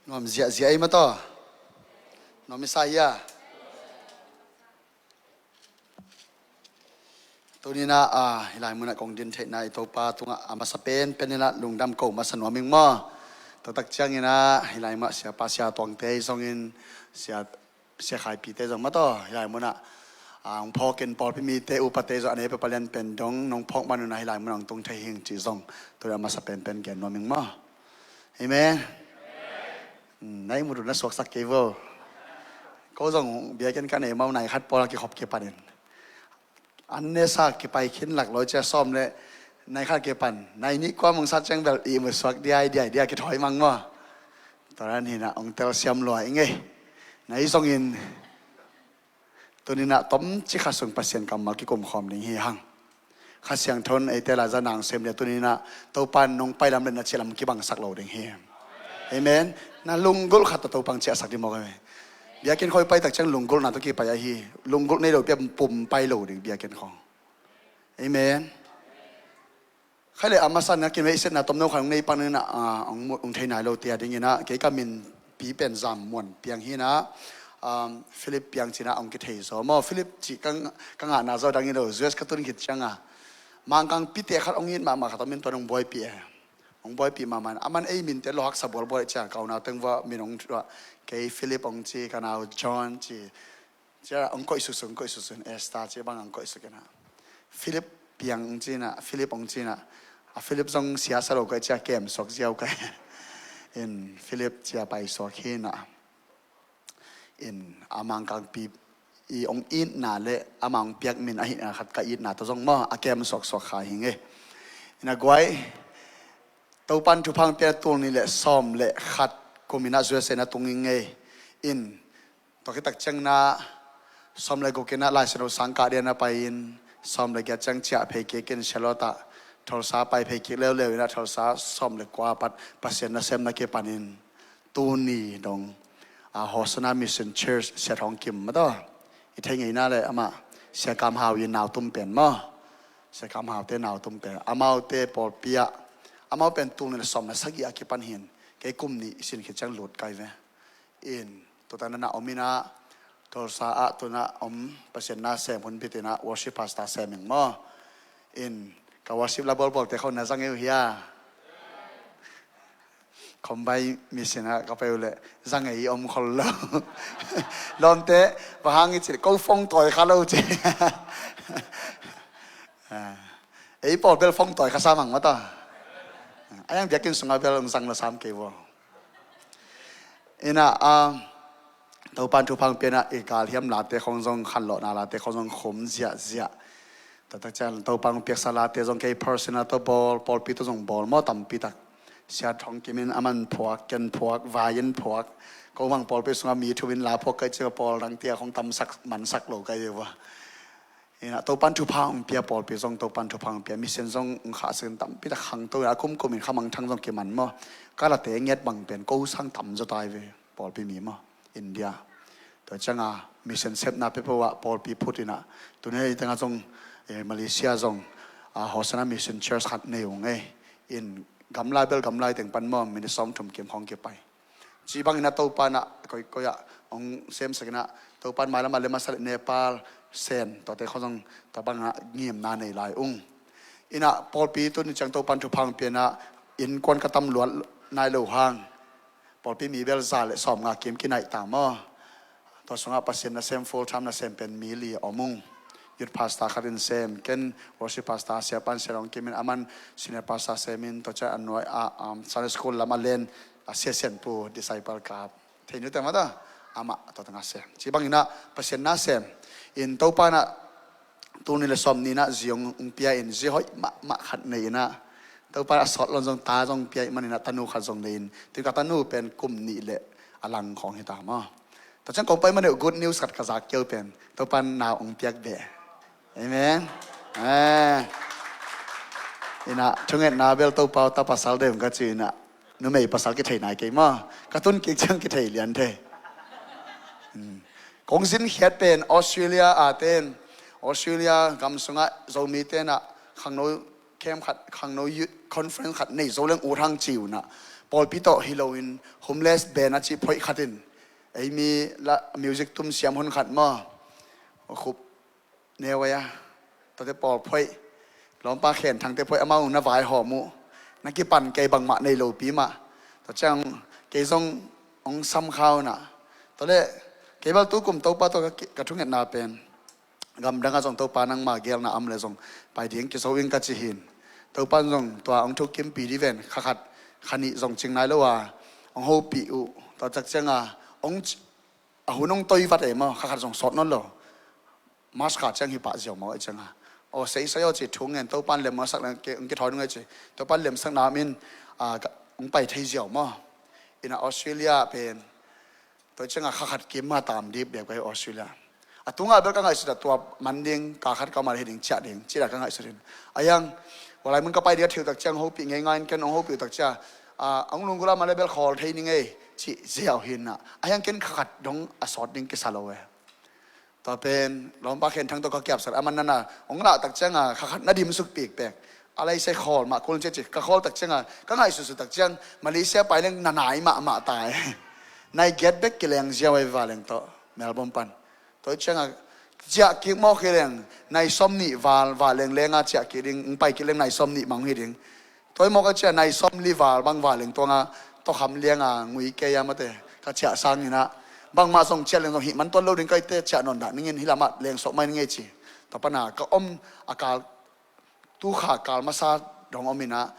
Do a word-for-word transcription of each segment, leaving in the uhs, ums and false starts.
Nuam ziahziah ei mataw. Nuam i sa hia? Tuninah a, hih lai munah kong din theihna i Topa tungah a masa penpen inah lungdam ko masa nuam ing maw? Totak cianginah hih lai munah siapa sia tuangte zongin sia sia khaipite zong mataw, hih lai munah a hong phawkin pawlpi mite upate zong a ne palian pen dong nong phawk manunah hih lai munah hong tung thei hing cih zong tuninah a masa penpen gen nuam ing maw? Amen. Na ihmut uh na suaksak kei vo. Ko zong biakinn ka nei mau nai khat pawl a kikhop kipanin an nesa kipai khin lak lo cia sawm le nai khat kipan nai nih kua mong sat ciang bel ihmut suak diai diai dia kithawi mang maw? Tua dan hinah ong telsiam lua i ngei. Nai zongin tuninah tomci kha sung Pasian kammal kikum khawm ding hi hang. Kha Siangtho in eite la za nang sem le tuninah Topan nong pailam le na cialam kibangsak lo ding hi. Amen. Na lunggulh khat tawh Topang ciahsak ding mawk ahi. Biakinn khawi paitak ciang lunggulhna tawh kipai ahi. Lunggulh nei lo pia pum pai lo ding biakinn khaw. Amen. Khai le a masa na kinveihsetna tomno khan hong nei pan inah a hong thei nai lo tia dinginah kei ka min pi pen Zam Muan Piang hinah, um, Philip Piang cinah hong kithei zaw maw? Philip cih ka ngahna zaw dang hi lo. U S ka tun khit cianga Mangkang pite khat hong it mahmah khat om in tuan hong buaipih e. Hong buaipih mahmah in aman ei minte lo haksa bualbual cia ka unau teng vua min hong tuah. Kei Philip hong ci, ka nau John ci. Cia hong koih susun, koih susun, Esther cia bang hong koih sukinah Philip Piang hong cinah, Philip hong cinah. A Philip zong siasa lo kai cia kem suak ziau kai. In Philip cia pai suak hinah. In a Mangkangpi i hong itna le ama hong piak min ahihna khat ka itna tawh zong maw a kem suaksuak kha hi ngei. In a guai Topan thupha hong pia tul nih le sawm le khat kuminah U S A na tung i ngei. In tua khitak ciangna sawm le guk inah Laisiangtho sang kah dia na pai in sawm le giat ciang ciah phei kik in Charlotte ah Tulsa pai phei kik leuleu inah Tulsa sawm le kua pat Pasian nasem na kipan in tuni dong a Hosanna Mission Church Sia Thawng Kim mataw i thei ngeina le amah Sia Kam Hau i nautum pen maw? Sia Kam Haute nautum pen amaute pawlpi ah amau pen tul nih le sawm le sagih a kipan hin kei kum nih i sin khit ciang lut kai ve. In tuta na na om inah Tulsa ah tuna om Pasian na sem hun bit inah worship pastor sem ing maw? In ka worship la bawlbawlte khawng na zang ei uh hia? Combine Mission ah ka pai uh leh zang ei om khol lo. Lawmte bang hang i cih ko fong tawi kha lo ci. Ei pawl bel fong tawi kha sa mang mata. A yang biakinn sungah bel zang lo sam kei vua. Inah a Topan thupha hong pianah i galhiam late khong zong khanlawhna late khong zong khum ziahziah. Taktak ciang Topan hong piaksa late zong kei personal tawh bawl, pawlpi tawh zong bawl maw tampi tak. Sia Thawng Kim in a man phuak, ken phuak, vai in phuak. Ko mang pawlpi sungah mi thu in la phuak kai ciang pawl dang tia khong tamsak mansak lo kai vua. Inah Topan thupha hong pia pawlpi zong Topan thupha hong pia mission zong hong khahsak in tampi tak khangto a kumkum in khamang thang zong kiman maw? Ka late ngiat bang pen ko sang tam zaw tai ve pawlpi mi maw? India. Tua cianga mission sepna pepo ah pawlpi phut inah tuni hei tengah zong Malaysia zong Hosanna Mission Church khat nei ung ei. In gamlai bel gamlai teng pan maw minit sawm thum kim khawng kipai. Ci bangin a Topan ah koikoi ah hong semsak inah Topan mailam ah le masa le Nepal Sen tuate khawng zong tua bangah ngimna nei lai ung. Inah pawlpi tuni ciang Topan thupha hong pianah innkuan ka tam luat nai lo hang pawlpi mi bel za le sawmnga kim kinaih ta maw? Tua sungah Pasian nasem full time nasem pen mi li a om ung. Youth pastor khat in sem ken worship pastor siapan Sia Thawng Kim in a man senior pastor sem in tua ciang a nuai ah Sunday school lam a len a sia sianpu disciple kap thei nute mata amah tua tengah sem ci bangin ah Pasian nasem in Topan ah tul nih le sawm nih inah zi hong pia in zi hoih mahmah khat nei inah Topan a sawt lon zong ta zong pia ih maninah tanu khat zong nei in tui ka tanu pen kum nih le a lang khawng hi ta maw? Tua ciang kong pai maneuh good news khat ka zak keu pen Topan nau hong piak beh. Amen. Inah thungetna bel Topa aw ta pasal deuh ka ci inah numei pasal kithei nai kei maw? Ka tun kik ciang kithei lian thei. Kong zinkhiat pen Australia a ten Australia gam sungah Zomi tenah khangno camp khat khangno youth conference khat nei zo leng ut hang ci unah Pawlpi tawh hi loin homeless band a cih phoih khat in, ei mi la music tum siam hun khat maw, khup neu ei a, tuate pawl phoih, lawmpa Khen Thangte phoih, amau na vaihawm uh, na kipan kei, bangmah nei lopi mah. Tua ciang kei zong hong sam kha uh na. Tua leh kei bel tu kum Topa tawh ka ki-, ka thungetna pen, gamdang ah zong Topa nangma geelna om leh zong pai ding kizo ing ka ci hi. Topa in zong tua hong thukkimpi ding ven, kha khat kha nih zong cing nai lo a hong hopih uh. Tua tak ciang a hong ci-, a hun hong toi vat ei maw, kha khat zong sawt nawn lo. March kha ciang hi pah ziau maw ei ciang a, aw, sei sei aw ci, thu ngen, Topa in lem a sak leng ke, hong kithawi nung ei ci. Topa in lemsakna om in, a, ka, hong pai thei ziau maw. Ina Australia pen, tua ciang a kha khat kim ma tam dip biak pai Australia. A tunga bel ka ngaihsut a, tua man ding, kal khat ka om a hi ding, ciah ding ci-a ka ngaihsut in. A hiang, walai mun ka pai ding a thei uh tak ciang hopih ngeingai in, ken hong hopih uh tak ciang a, hong lunggulh a, ma leh bel khawl thei ning ei cih ziau hi na. A hiang ken kha khat dong a sawt ding kisa lo e. Tua pen lawmpa Khen Thang tawh ka kiapsak, a man nana hong lah tak ciang a kha khat na dimsuk pikpek. A lai se khawl mah kul cia ci, ka khawl tak ciang a ka ngaihsutsut tak ciang Malaysia pai leng na nai mahmah ta e. Nai giat bek kileng ziau ei, va leng tawh Melbourne pan. Tua ciang a ciah kik mawk hi leng nai sawm nih val, va leng leng a ciah kik ding, hong pai kik leng nai sawm nih mang hi ding. Tua hi mawk a ciah nai sawm li val bang va leng tuang a, tawkham liang a ngui kei a mate ka ciah sang in a, bangmah zong ciah leng zong hih man tuan lo ding ka hi te, ciah nawn dah ning in, hi lamah leng sawk mai ning ei ci. Tua pan a ka om a kal, tu kha kal masa dong om in a,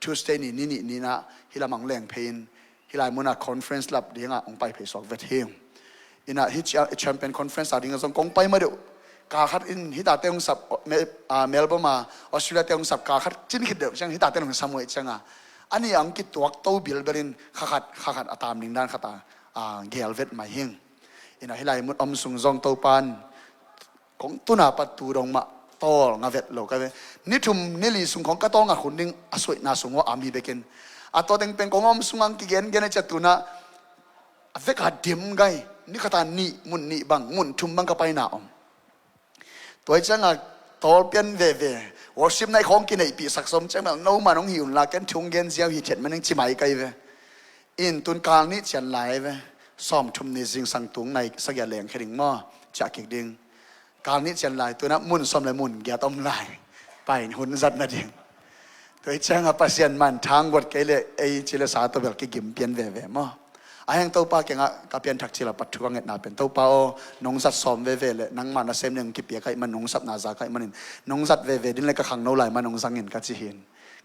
Tuesday ni, ni nih ni in a, hi lamah hong leng phei in, hi lai mun a conference lap ding a hong pai phei suak vet hi. Ina hi cia-, Champion Conference a ding a zong kong pai ma deuh. Kal khat in hi tate hong sap, Me-, a, Melbourne a Australia te hong sap, kal khat cin khit deuh ciang hi tate hong sam uh ei ciang a, a nih a hong kituak to bilbel in kha khat, kha khat a tam ding dan khat a, a, geel vet mai hi. Ina hi lai mun om sung zong Topa in kong tun a pat tu dong mah tawl nga vet lo ka ve. Ni thum ni li sung khawng ka tawl ngat hun ding a suaihna sung uh a om hi bek in, a tua teng pen kong om sung a hong kigengen a ciah tu in a, a vek a dim gai, ni khat a nih, mun nih bang, mun thum bang ka paina om. Tua hi ciang a tawl pian veve, worship night khawng kineihpih sak sawm ciang bel, no man hong hi un la, ken thu hong gen ziau hi thiat man ing ci mai ka hi ve. In tun kal nih cian lai ve, sawm thum ni zingsang tung nai sagih a leng khia ding maw, ciah kik ding. Kal nih cian lai, tu in a mun sawm le mun giat om lai. Pai in hun zat nading. Tua hi ciang a Pasian man thang guat kei leh ei ci le sa tawh bel kigim pian veve maw. A hiang Topa kiang a ka pianthak cil a pat thu ka ngetna pen, Topa aw, nong zat sawm veve leh nangma nasem ding hong kipia ka hih man, nong sapna za ka hih manin nong zat veve ding leh ka khangno lai man hong zang in ka ci hi.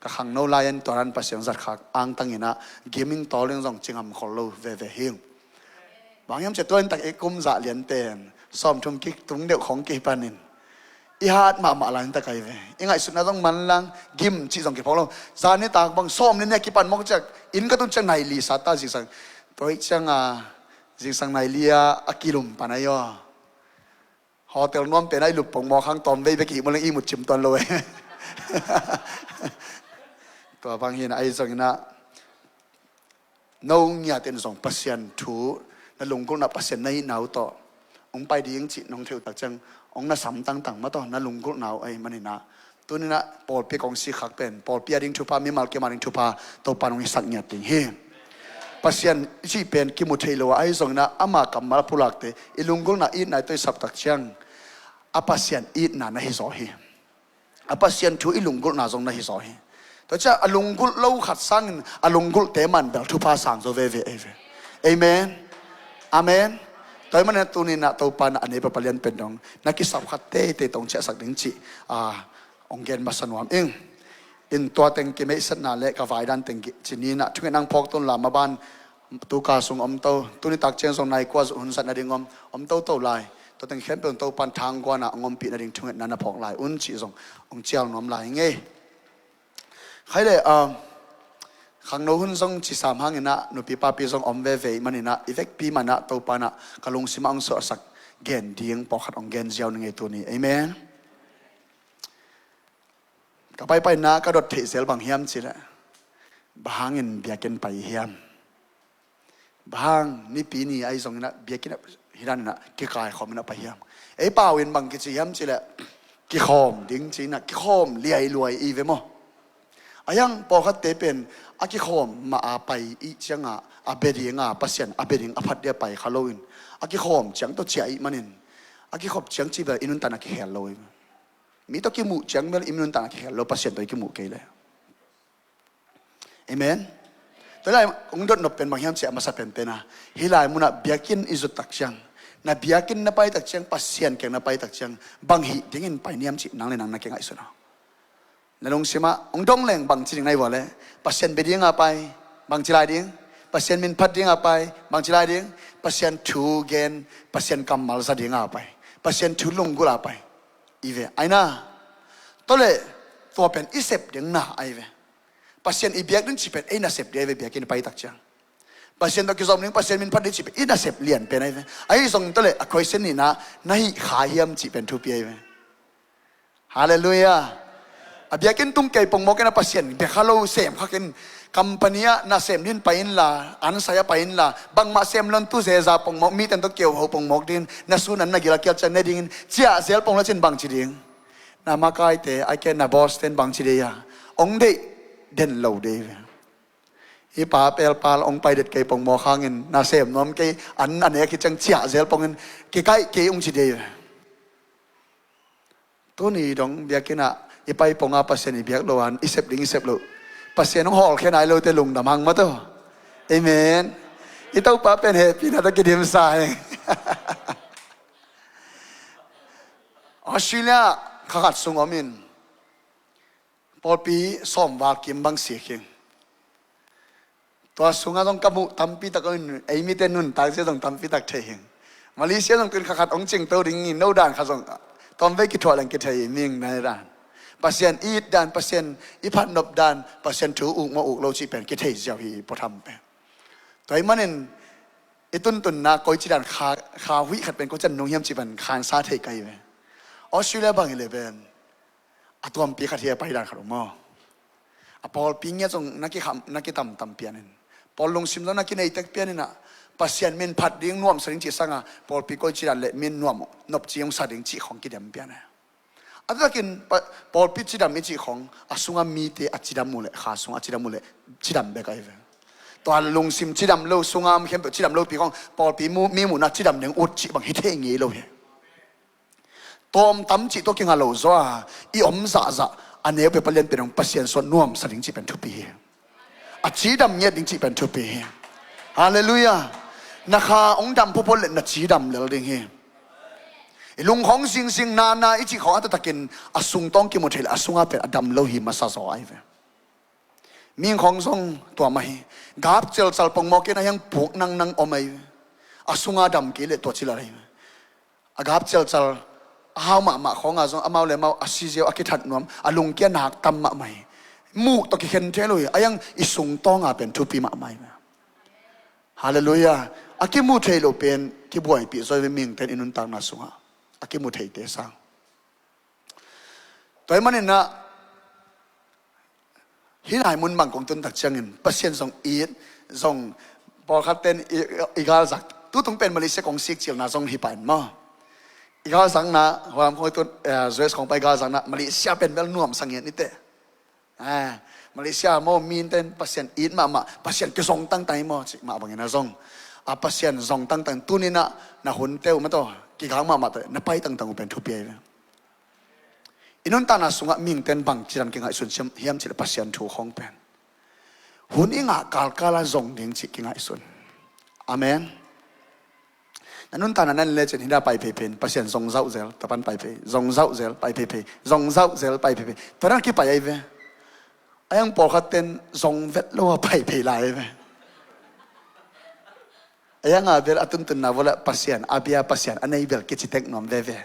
Ka khangno lai in tua dan Pasian zat khak angtang in a, gim in tawl in zong cingam khol lo veve hi. Bang hiam cih leh tua in tak i kum zah lian pen sawm thum kitung deuh khawng kipan in i hat mahmah lai in tak ahi ve. I ngaihsutna zong manlang, gim cih zong kiphawk lo. Zan nitak bang sawm li nih a kipan mawk ciang, inn ka tun ciang nai li sa ta zingsang. Tua hi ciang a zingsang nai li a a kilum pan ahi aw. Hotel nuam pen a i lup pong mawk hang, tawm vei bek i hih maw leng i mut cim tuan lo e. Tua bang hi in a, ahi zongin a no ngiat in zong Pasian thu, na lunggulhna Pasian na hihna uh tawh hong pai ding cih nong theih uh tak ciang hong na sam tangtang mah tawh, na lunggulhna uh ahih manin a, tuni in a pawlpi kong si khak pen, pawlpi a ding thupha, mimal kim a ding thupha Topa in hong hisak ngiat ding hi. Pasian i cih pen kimu thei lo a, ahi zongin a ama kammal a pulakte i lunggulhna itna i toisap tak ciang a Pasian itna na hi zaw hi. A Pasian thu i lunggulhna zong na hi zaw hi. Tua ciang a lunggulh lo khat sangin a lunggulhte man bel thupha sang zaw veve ei ve. Amen. Amen. Tua ahih manin a tuni in a Topa in a nei papa lian pen dong na kisap khat teitei tawh hong ciahsak ding cih a hong gen masa nuam ing. In tua teng kimeihsatna le ka vaidan teng ci ni in a thungetna hong phawk tun la, maban tu kal sung om to, tuni tak ciang zong nai kua hun zat nading om, om toto lai. Tua teng khempeuh in Topa in thang guan a hong ompih nading thungetna na phawk lai un cih zong hong cial nuam lai ing ei. Khai le, um, khangno hun zong ci sam hangin a nupi papi zong om veve ahih manin a i vekpi man a Topa in a ka lungsim ah hong suahsak gen ding pawlkhat hong gen ziau ning ei tuni. Amen. Ka paipaina ka dot theih zel bang hiam cih leh, bang hangin biakinn pai hiam? Bang hang Nipi ni ahi zongin a biakinn ah hi dan in a kikaikhawm in a pai hiam? Ei pau in bang kici hiam cih leh kikhawm ding ci in a kikhawm liailuai i ve maw? A hiang pawlkhatte pen a kikhawm mah a pai ih cianga a bia dinga Pasian a bia ding a phat dia pai kha loin a kikhawm ciang tawh ciah ih manin a kikhop ciang cih bel i nuntan a kikhel lo ih. Mi tawh kimuh ciang bel i nuntan a kikhel lo, Pasian tawh i kimuh kei le. Amen. Tua lai hong dot nop pen bang hiam cih a masa penpen a, hih lai munah biakinn i zut tak ciang, na biakinn na pai tak ciang, Pasian kiang na pai tak ciang bang hih dingin pai niam cih nang le nang na kingaihsun a. Na lungsimah hong dong leng bangci ding na hi vua le, Pasian bia dinga pai, bangci lai ding, Pasian min phat dinga pai, bangci lai ding, Pasian thu gen, Pasian kammal za dinga pai, Pasian thu lunggulh a pai. I ve aina. Tawle tua pen i sep ding na ai ve. Pasian i biak ding cih pen ei nasep ding ai ve, biakinn i pai tak ciang. Pasian tawh kizom ding, Pasian min phat ding cih pen i nasep lian pen ai ve. Ahi zong tawle a question nihna, na hih kha hiam cih pen thupi ai ve. Halleluiah. A biakinn tung kei pongmawk in a Pasian bia kha lo sem khakin, company ah na sem din pai inla, ansai ah pai inla, bangmah sem lon tu zeza pongmawk, miten tawh keuho pongmawk din na sun an na gil a kial ciang ne dingin ciah zel pong la cin bangci ding. Na makaite ai ke na boss ten bangci dei a, ong deih den lo dei ve. Hi pa pelpal ong pai det kei pongmawk hangin na sem nuam kei, an a nek hi ciang ciah zel pongin kikaih kei ung ci dei ve. Tuni dong biakinn ah i pai ponga Pasian i biak lo an i sep ding i sep lo, Pasian hong hawlkhia nai lote lungdam hang mah tawh. Amen. I Topa pen hehpihna tawh kidimsa heng. Australia kha khat sung om in pawlpi sawm val kim bang sik hing. Tua sungah zong ka muh tampi tak om in, ei mite nuntak zia zong tampi tak thei hing. Malaysia zong tun kha khat hong cingto ding in, no dan kha zong tawmvei kithuah leng kithei ming nai dan. Pasian i it dan, Pasian i phatnop dan, Pasian thu uk maw uk lo cih pen kithei ziau hi puatham pen. Tua ih manin i tuntunna koici dan kha, kha huih khat pen koici dan nung hiam cih pen khansa thei kai ve. Australia bang hi le pen a tuampi khat hi a pai dan khat uh maw. A pawlpi ngiat zong na kikham, na kitamtam pianin, pawl lungsim zong na kineitek pianin ah, Pasian min phat ding nuamsa ding cih sanga pawlpi koici dan le min nuam uh nopci hong sa ding cih khong kidem pian a. A tutakin pa-, pawlpi cidam i cih khong a sunga mite a cidam uh le kha sunga a cidam uh le cidam bek ahi ve. Tua lungsim cidam lo, sunga mi khempeuh cidam lo pi khong pawlpi mu, mi muhna cidam ding ut cih bang hi thei ngei lo hi. Tawm tam cih tawh kinga lo zaw a, i om zahzah a neu pia palian pen hong Pasian suan nuamsa ding cih pen thupi hi. A cidam ngiat ding cih pen thupi hi. Halleluiah. Na kha hong dam phopho le na cidam lel ding hi. I lungkhong zingzing nana i cih khong a taktakin a sungtawng kimu thei le a sunga pen a dam lo hi masa zaw ai ve. Ming khong zong tua mah hi. Gap celcal pongmawk in a hiang puk nangnang om ai ve. A sunga dam kei le tua ci la ai ve. A gap celcal, a hau mahmah khawnga zong amau le amau a si ziau a kithat nuam, a lungkia nak tam mahmah hi. Muk tawh kikhen thei lo hi, a hiang i sungtawnga pen thupi mahmah hi. Halleluiah. A kimu thei lo pen kibuaipih zaw hi ve, mihingten i nuntakna sungah a kimu theite sang. Tua ih maninah hih lai mun bang kong tuntak ciangin Pasian zong it, zong pawlkhat ten i, i galzak. Tutung pen Malaysia kong sikcilna zong hi pain maw. I galzakna huam khong i tun, eh, U S khong pai galzakna Malaysia pen bel nuamsa ngiat nite. Eh, Malaysia maw minten Pasian it mahmah, Pasian kizong tangtang hi maw cih mah bangin a zong, a Pasian zong tangtang tuninah na hunte uh mataw kigang mahmah tawh na pai tangtang uh pen thupi ahi ve. I nuntakna sungah mihingten bang cidam kingaihsun hiam cih le Pasian thu khong pen hun i ngah kalkala zong ding cih kingaihsun. Amen. Na nuntakna nan lecin hida pai pheiphei in Pasian zong zauhzel tapan pai phei, zong zauhzel pai pheiphei, zong zauhzel pai pheiphei, tua dan kipai ahi ve. A hiang pawlkhat ten zong vet lo a pai phei lai ahi ve. A hianga bel a tuntunna vawlah Pasian a bia, Pasian a nei bel kici tek nuam veve.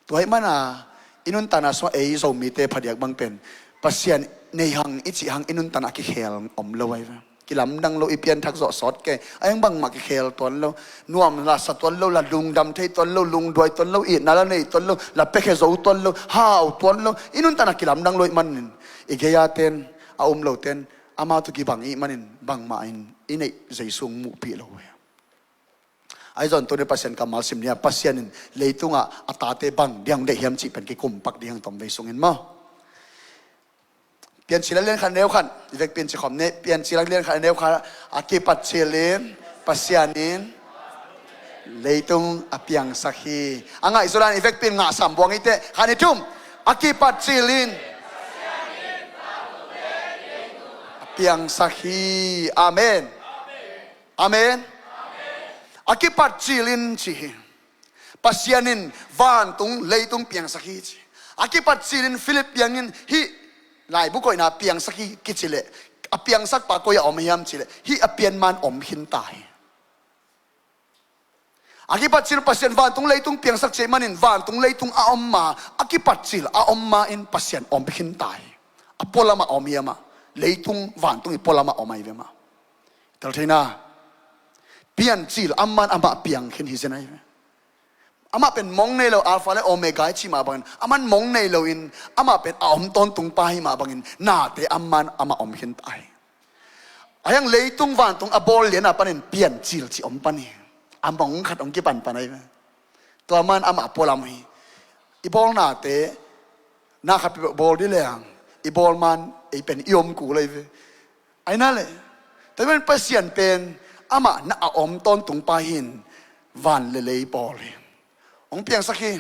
Tua ih mana i nuntakna sungah ei Zomite phadiak bang pen Pasian nei hang i cih hang i nuntakna a kikhel om lo ahi ve. Kilamdang lo, i pianthak zawh sawt kei a hiang bangmah kikhel tuan lo. Nuam la sa tuan lo, la lungdam thei tuan lo, lungduai tuan lo, itna la nei tuan lo, la piakhia zo tuan lo, hau tuan lo. I nuntakna kilamdang lo ih manin i gei-a ten, a um lo ten amau tawh kibang ih manin bangmah in i neih Jesu muhpih lo hi. Ahi zong tuni Pasian kammal sim ni a, Pasian in leitungah a tate bang ding deih hiam cih pen kikumpak ding tawmvei sungin maw. Piancil a lian khat neu khat i vekpi in ci khawm ni. Piancil a lian khat neu khat, a kipat cilin Pasian in leitung a piangsak hi. A ngaihsut dan i vekpi in ngah sam buang hi teh. Khat, nih, thum. A kipat cilin a piangsak hi. Amen. Amen. A kipat cilin ci hi. Pasian in vantung leitung piangsak hi ci. A kipat cilin Philip biang in hih laibu koihna piangsak hi kici leh, a piangsakpa koi ah om hiam ci leh, hih a pianma in om khin ta hi. A kipat cilin Pasian vantung leitung piangsak cih manin vantung leitung a om ma, a kipat cil a om ma in Pasian om khin ta hi. A pualam ah om hiam ah, leitung vantung i pualam ah om ahi ve mah. Tel theihna, Piancil amah in amah piang khin hi zen ahi ve. Amah pen mong nei lo, Alpha le Omega i cih mah bangin, amah in mong nei loin, amah pen a om tawntungpa hi mah bangin, nate amah in amah om khin ta hi. A hiang leitung vantung a bawl lian a panin Piancil cih om pan hi. A mong khat hong kipan pan ahi ve. Tua man amah pualam hi. I bawlnate na khat peuh bawl dih leng, i bawl man ei pen i om kul ahi ve. Ahi na leh, tua man Pasian pen amah na a om tawntungpa hi in van le lei bawl hi. Hong piangsak hi.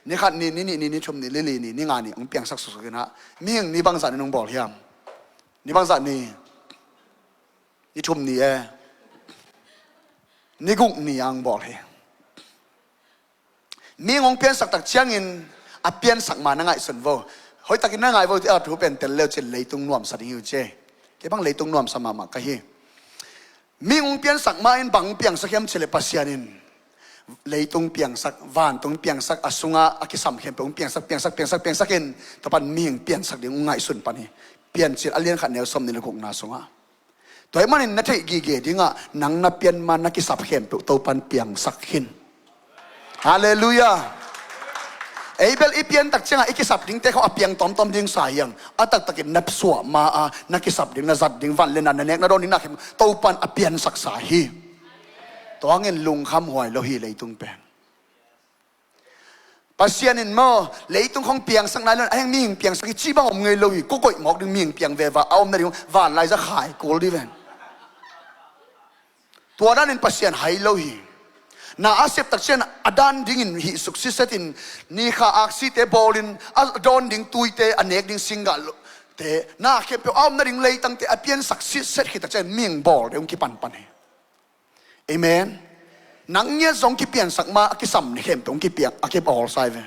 Ni khat ni, ni nih ni, ni thum ni, ni li ni, ni nga ni hong piangsak suksuk in ah, mihing ni bangzah ni hong bawl hiam? Ni bangzah ni? Ni thum ni e, ni guk ni a hong bawl hi. Mihing hong piansak tak ciangin a piansak ma na ngaihsun vo. Hoihtakin na ngai vo, a thu pen tel leu cin leitung nuamsa ding hi uh ci. Kei bang leitung nuamsa mahmah ka hi. Mihing hong piansak ma in bang hong piangsak hiam ci leh Pasian in leitung piangsak, vantung piangsak, a sunga a kisam khempeuh hong piangsak, piangsak, piangsak, piangsak in, tua pan mihing piansak ding hong ngaihsun pan hi. Piancil a lian khat neu sawm nih le gukna sungah. Tua ahih manin na theih gige dingah nang na pianma na kisap khempeuh Topan piangsak khin. Halleluiah. Ei bel i piantak ciangah i kisap dingte khawng a piang tawmtawm ding sa hiang. A taktakin na suah ma-a na kisap ding, na zat ding, van le na, na nek na dawn ding na khem Topan a piansaksa hi. Tua hangin lungkham huai lo hi leitung pen. Pasian in maw, leitung khawng piangsak nai lo in, a hiang mihing piangsak hi cih bang om ngei lo hi. Kua koih mawk ding mihing piang veva a om nading, vanlaiza khai kul dih ven. Tua danin Pasian hai lo hi. Na a septak ciang a dan dingin hih suk sitset in, nikha aksite bawlin, a dawn ding tuite, a nek ding singgahte, na khempeuh a om nading leitangte a piansak sitset khit tak ciang mihing bawl deuh hong kipanpan hi. Amen. Nang ngiat zong kipiansak ma a kisam ni khempeuh hong kipiang, a kibawlsa hi ve.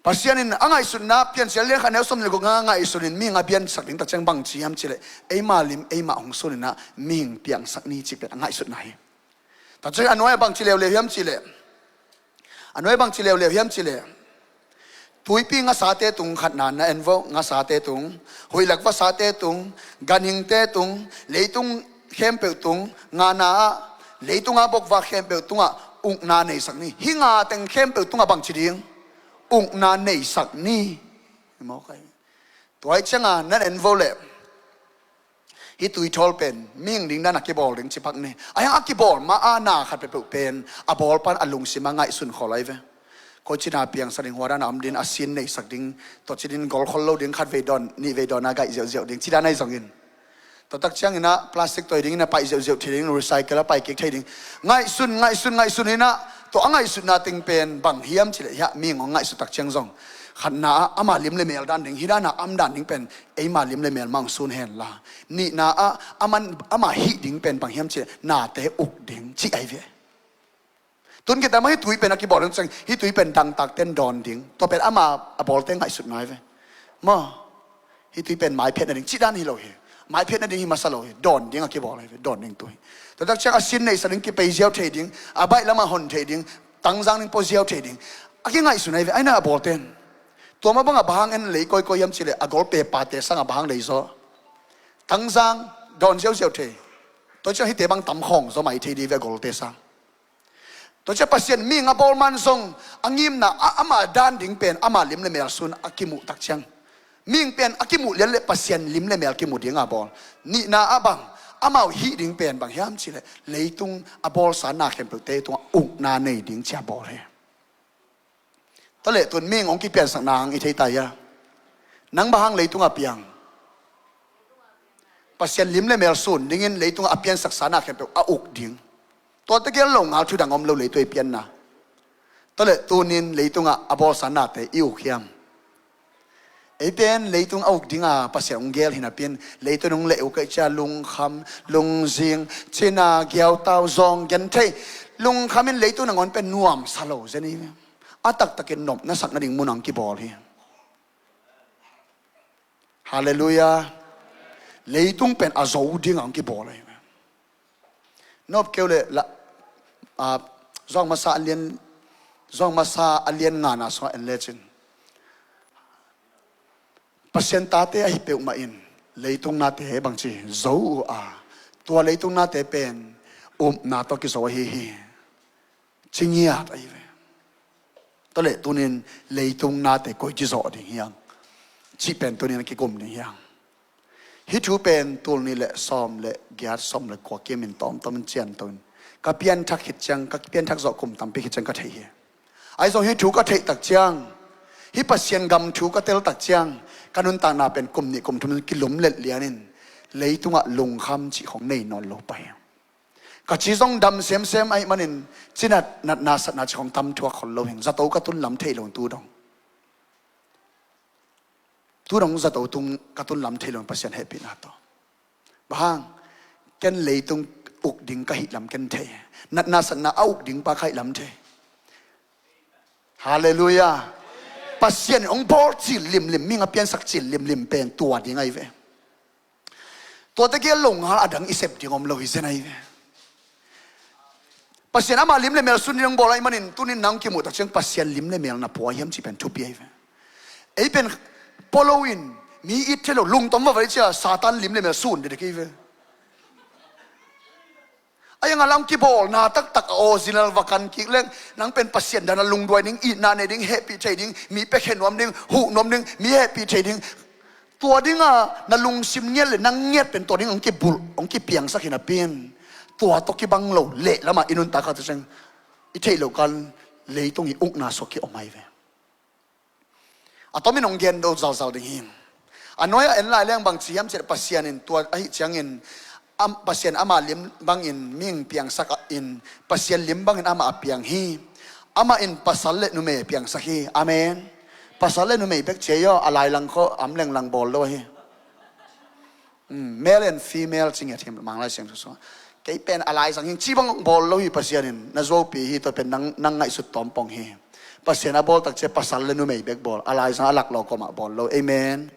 Pasian in a ngaihsutna, Piancil lian khat neu sawm le guk nga ngaihsun in mihing a piansak ding tak ciang bang ci hiam ci leh, eima lim eimah hong sun in ah mihing piangsak ni cih pen a ngaihsutna hi. Tak ciang a nuai ah bang ci leuleu hiam ci leh, a nuai ah bang ci leuleu hiam ci leh, tuipi ngasate tung, khatna na en vo, ngasate tung, huihlak vasate tung, ganhingte tung, leitung khempeuh tung, ngana ah, leitung a bokva khempeuh tungah ukna neisak ni. Hih nga teng khempeuh tungah bang ci ding? Ukna neisak ni. Tua hi cianga nan en vo leh, hih tuithawl pen mihing dingdan a kibawl ding ci pak ni. A hiang a kibawl ma-a na khat peuhpeuh pen a bawl pan a lungsim a ngaihsun khol ahi ve. Koi cina piangsak ding, hua dan a om ding, a sin neisak ding, tua ci ding gol khol lo ding, khat vei dawn, nih vei dawn a gaih ziauziau ding, ci dan ahi zongin, tua tak ciangin ah plastic toih dingin a paih ziauziau thei ding, recycle a pai kik thei ding. Ngaihsun, ngaihsun, ngaihsun in ah, tua a ngaihsutna teng pen bang hiam ci leh, hiah mihing hong ngaihsut tak ciang zong, khatna ah ama lim le mel dan ding, hih dan a om dan ding pen eima lim le mel mah hong sun hen la. Nihna ah, aman, ama hih ding pen bang hiam ci leh, nate uk ding cih ahi ve. Tun khit teh mah hih tui pen a kibawl ding ciang, hih tui pen dangtakte'n dawn ding. Tua pen ama a bawlte ngaihsutna ahi ve. Maw, hih tui pen maiphet nading cih dan hi lo hi. Maiphet nading hi masa lo hi. Dawn ding a kibawl ahi ve. Dawn ding tui. Tua tak ciang a sin neisak ding, kipei ziau thei ding, a baih lamah hon thei ding, tangzang ding pua ziau thei ding, a kingaihsun ahi ve. Ahi na a bawlte'n, tua mah bangah bang hang en lei kawikawi hiam ci leh, a gol pepate sangah bang hang lei zaw? Tangzang, dawn ziauziau thei. Tua ciang hihte bang tam khawng zaw mai thei dih ve a golte sang. Tua ciang Pasian mihing a bawl man zong a ngimna ah ama dan ding pen ama lim le mel sun a kimuh tak ciang, mihing pen a kimuh lian leh Pasian lim le mel kimu ding a bawl. Nihna ah bang, amau hih ding pen bang hiam ci leh, leitung a bawlsa na khempeuhte tungah ukna nei ding ci a bawl hi. Tua leh tun mihing hong kipiansakna hang i thei ta hia? Nang bang hang leitungah piang? Pasian lim le mel sun dingin leitungah a piansaksa na khempeuh a uk ding. Tuate gel lo ngal thu dang om lo leitung i pianna. Tua le tunin leitungah a bawlsa nate i uk hiam? Ei pen leitung a uk dinga Pasian hong gel hi napi-in leitung hong leh uk ahih ciang lungkham, lungzing, cina, giautau, zawng, genthei, lungkham in leitung nangawn pen nuamsa lo zen hi. A taktakin nopna sak nading mun hong kibawl hi. Halleluiah. Leitung pen a zo ding hong kibawl hi. Nop keu le la, a, Zawng masa a lian, Zawng masa a lian ngana sungah en lecin Pasian tate ahi peuhmah in leitung nate bangci zo uh a, tua leitung nate pen upna tawh kizo ahi hi. Ci ngiat ahi ve. Tua le tunin leitung nate koi ci zawh ding hiam cih pen tunin a kikum ding hiam? Hih thu pen tul nih le sawm le giat, sawm le kua kimin tawmtawm in cianto in ka pianthak khit ciang, ka pianthak zawh kum tampi khit ciang ka theih hi. Ahi zong hih thu ka theih tak ciang, hih Pasian gam thu ka tel tak ciang, ka nuntakna pen kum nih kum thum kilumlet lianin leitungah lungkham cih khong nei nawn lo pah hi. Ka ci zong dam semsem ahih manin cinat, natna, satna cih khong tam thuak khol lo hi. Zato ka tun lam thei lo tu dong. Tu dong zato tung ka tun lam thei lo, Pasian hehpihna tawh. Bang hang? Ken leitung uk ding ka hih lam ken thei. Natna satna a uk ding pa ka hih lam thei. Halleluiah. Pasian in hong bawl cil limlim, mihing a piansak cil limlim pen tua ding ahi ve. Tuate gel lo ngal a dang i sep ding om lo hi zen ahi ve. Pasian ama lim le mel sun ding hong bawl ahih manin tunin nang kimuh tak ciang Pasian lim le mel na pua hiam cih pen thupi ahi ve. Ei pen polo in mi it thei lo, lungtom va vai cia Satan lim le mel sun dede kei ve. A yang a lang kibawlna taktak a original va kan kik leng nang pen Pasian dan a lungduai ding, itna nei ding, hehpih thei ding, mi piakhia nuam ding, huh nuam ding, mi hehpih thei ding. Tua dinga na lungsim ngiat le nang ngiat pen tua ding hong kibulh, hong kipiangsak hi napi-in tua tawh kibang lo leh lamah i nuntak kha tu ciang i theih loh kal leitung i ukna suak ki om ahi ve. A tomin hong gen do zalzal ding hi. A nuai-ah en lai leng bang ci hiam cih leh Pasian in tua ahih ciangin am, Pasian ama lim bangin mihing piangsak in Pasian lim bangin amah a piang hi. Amah in pasal le numei piangsak hi. Amen. Pasal le numei bek ci hi aw, a lailang khawh am lenglang bawl lo hi. Male and female ci ngiat hi Manglai Siangtho sungah. Kei pen a laizang hi ci bang bawl lo hi Pasian in, na zuaupi hi, tua pen nang, nang ngaihsut tawmpong hi. Pasian a bawl tak ciang pasal le numei bek bawl, a laizang a lak lo kawmah bawl lo. Amen.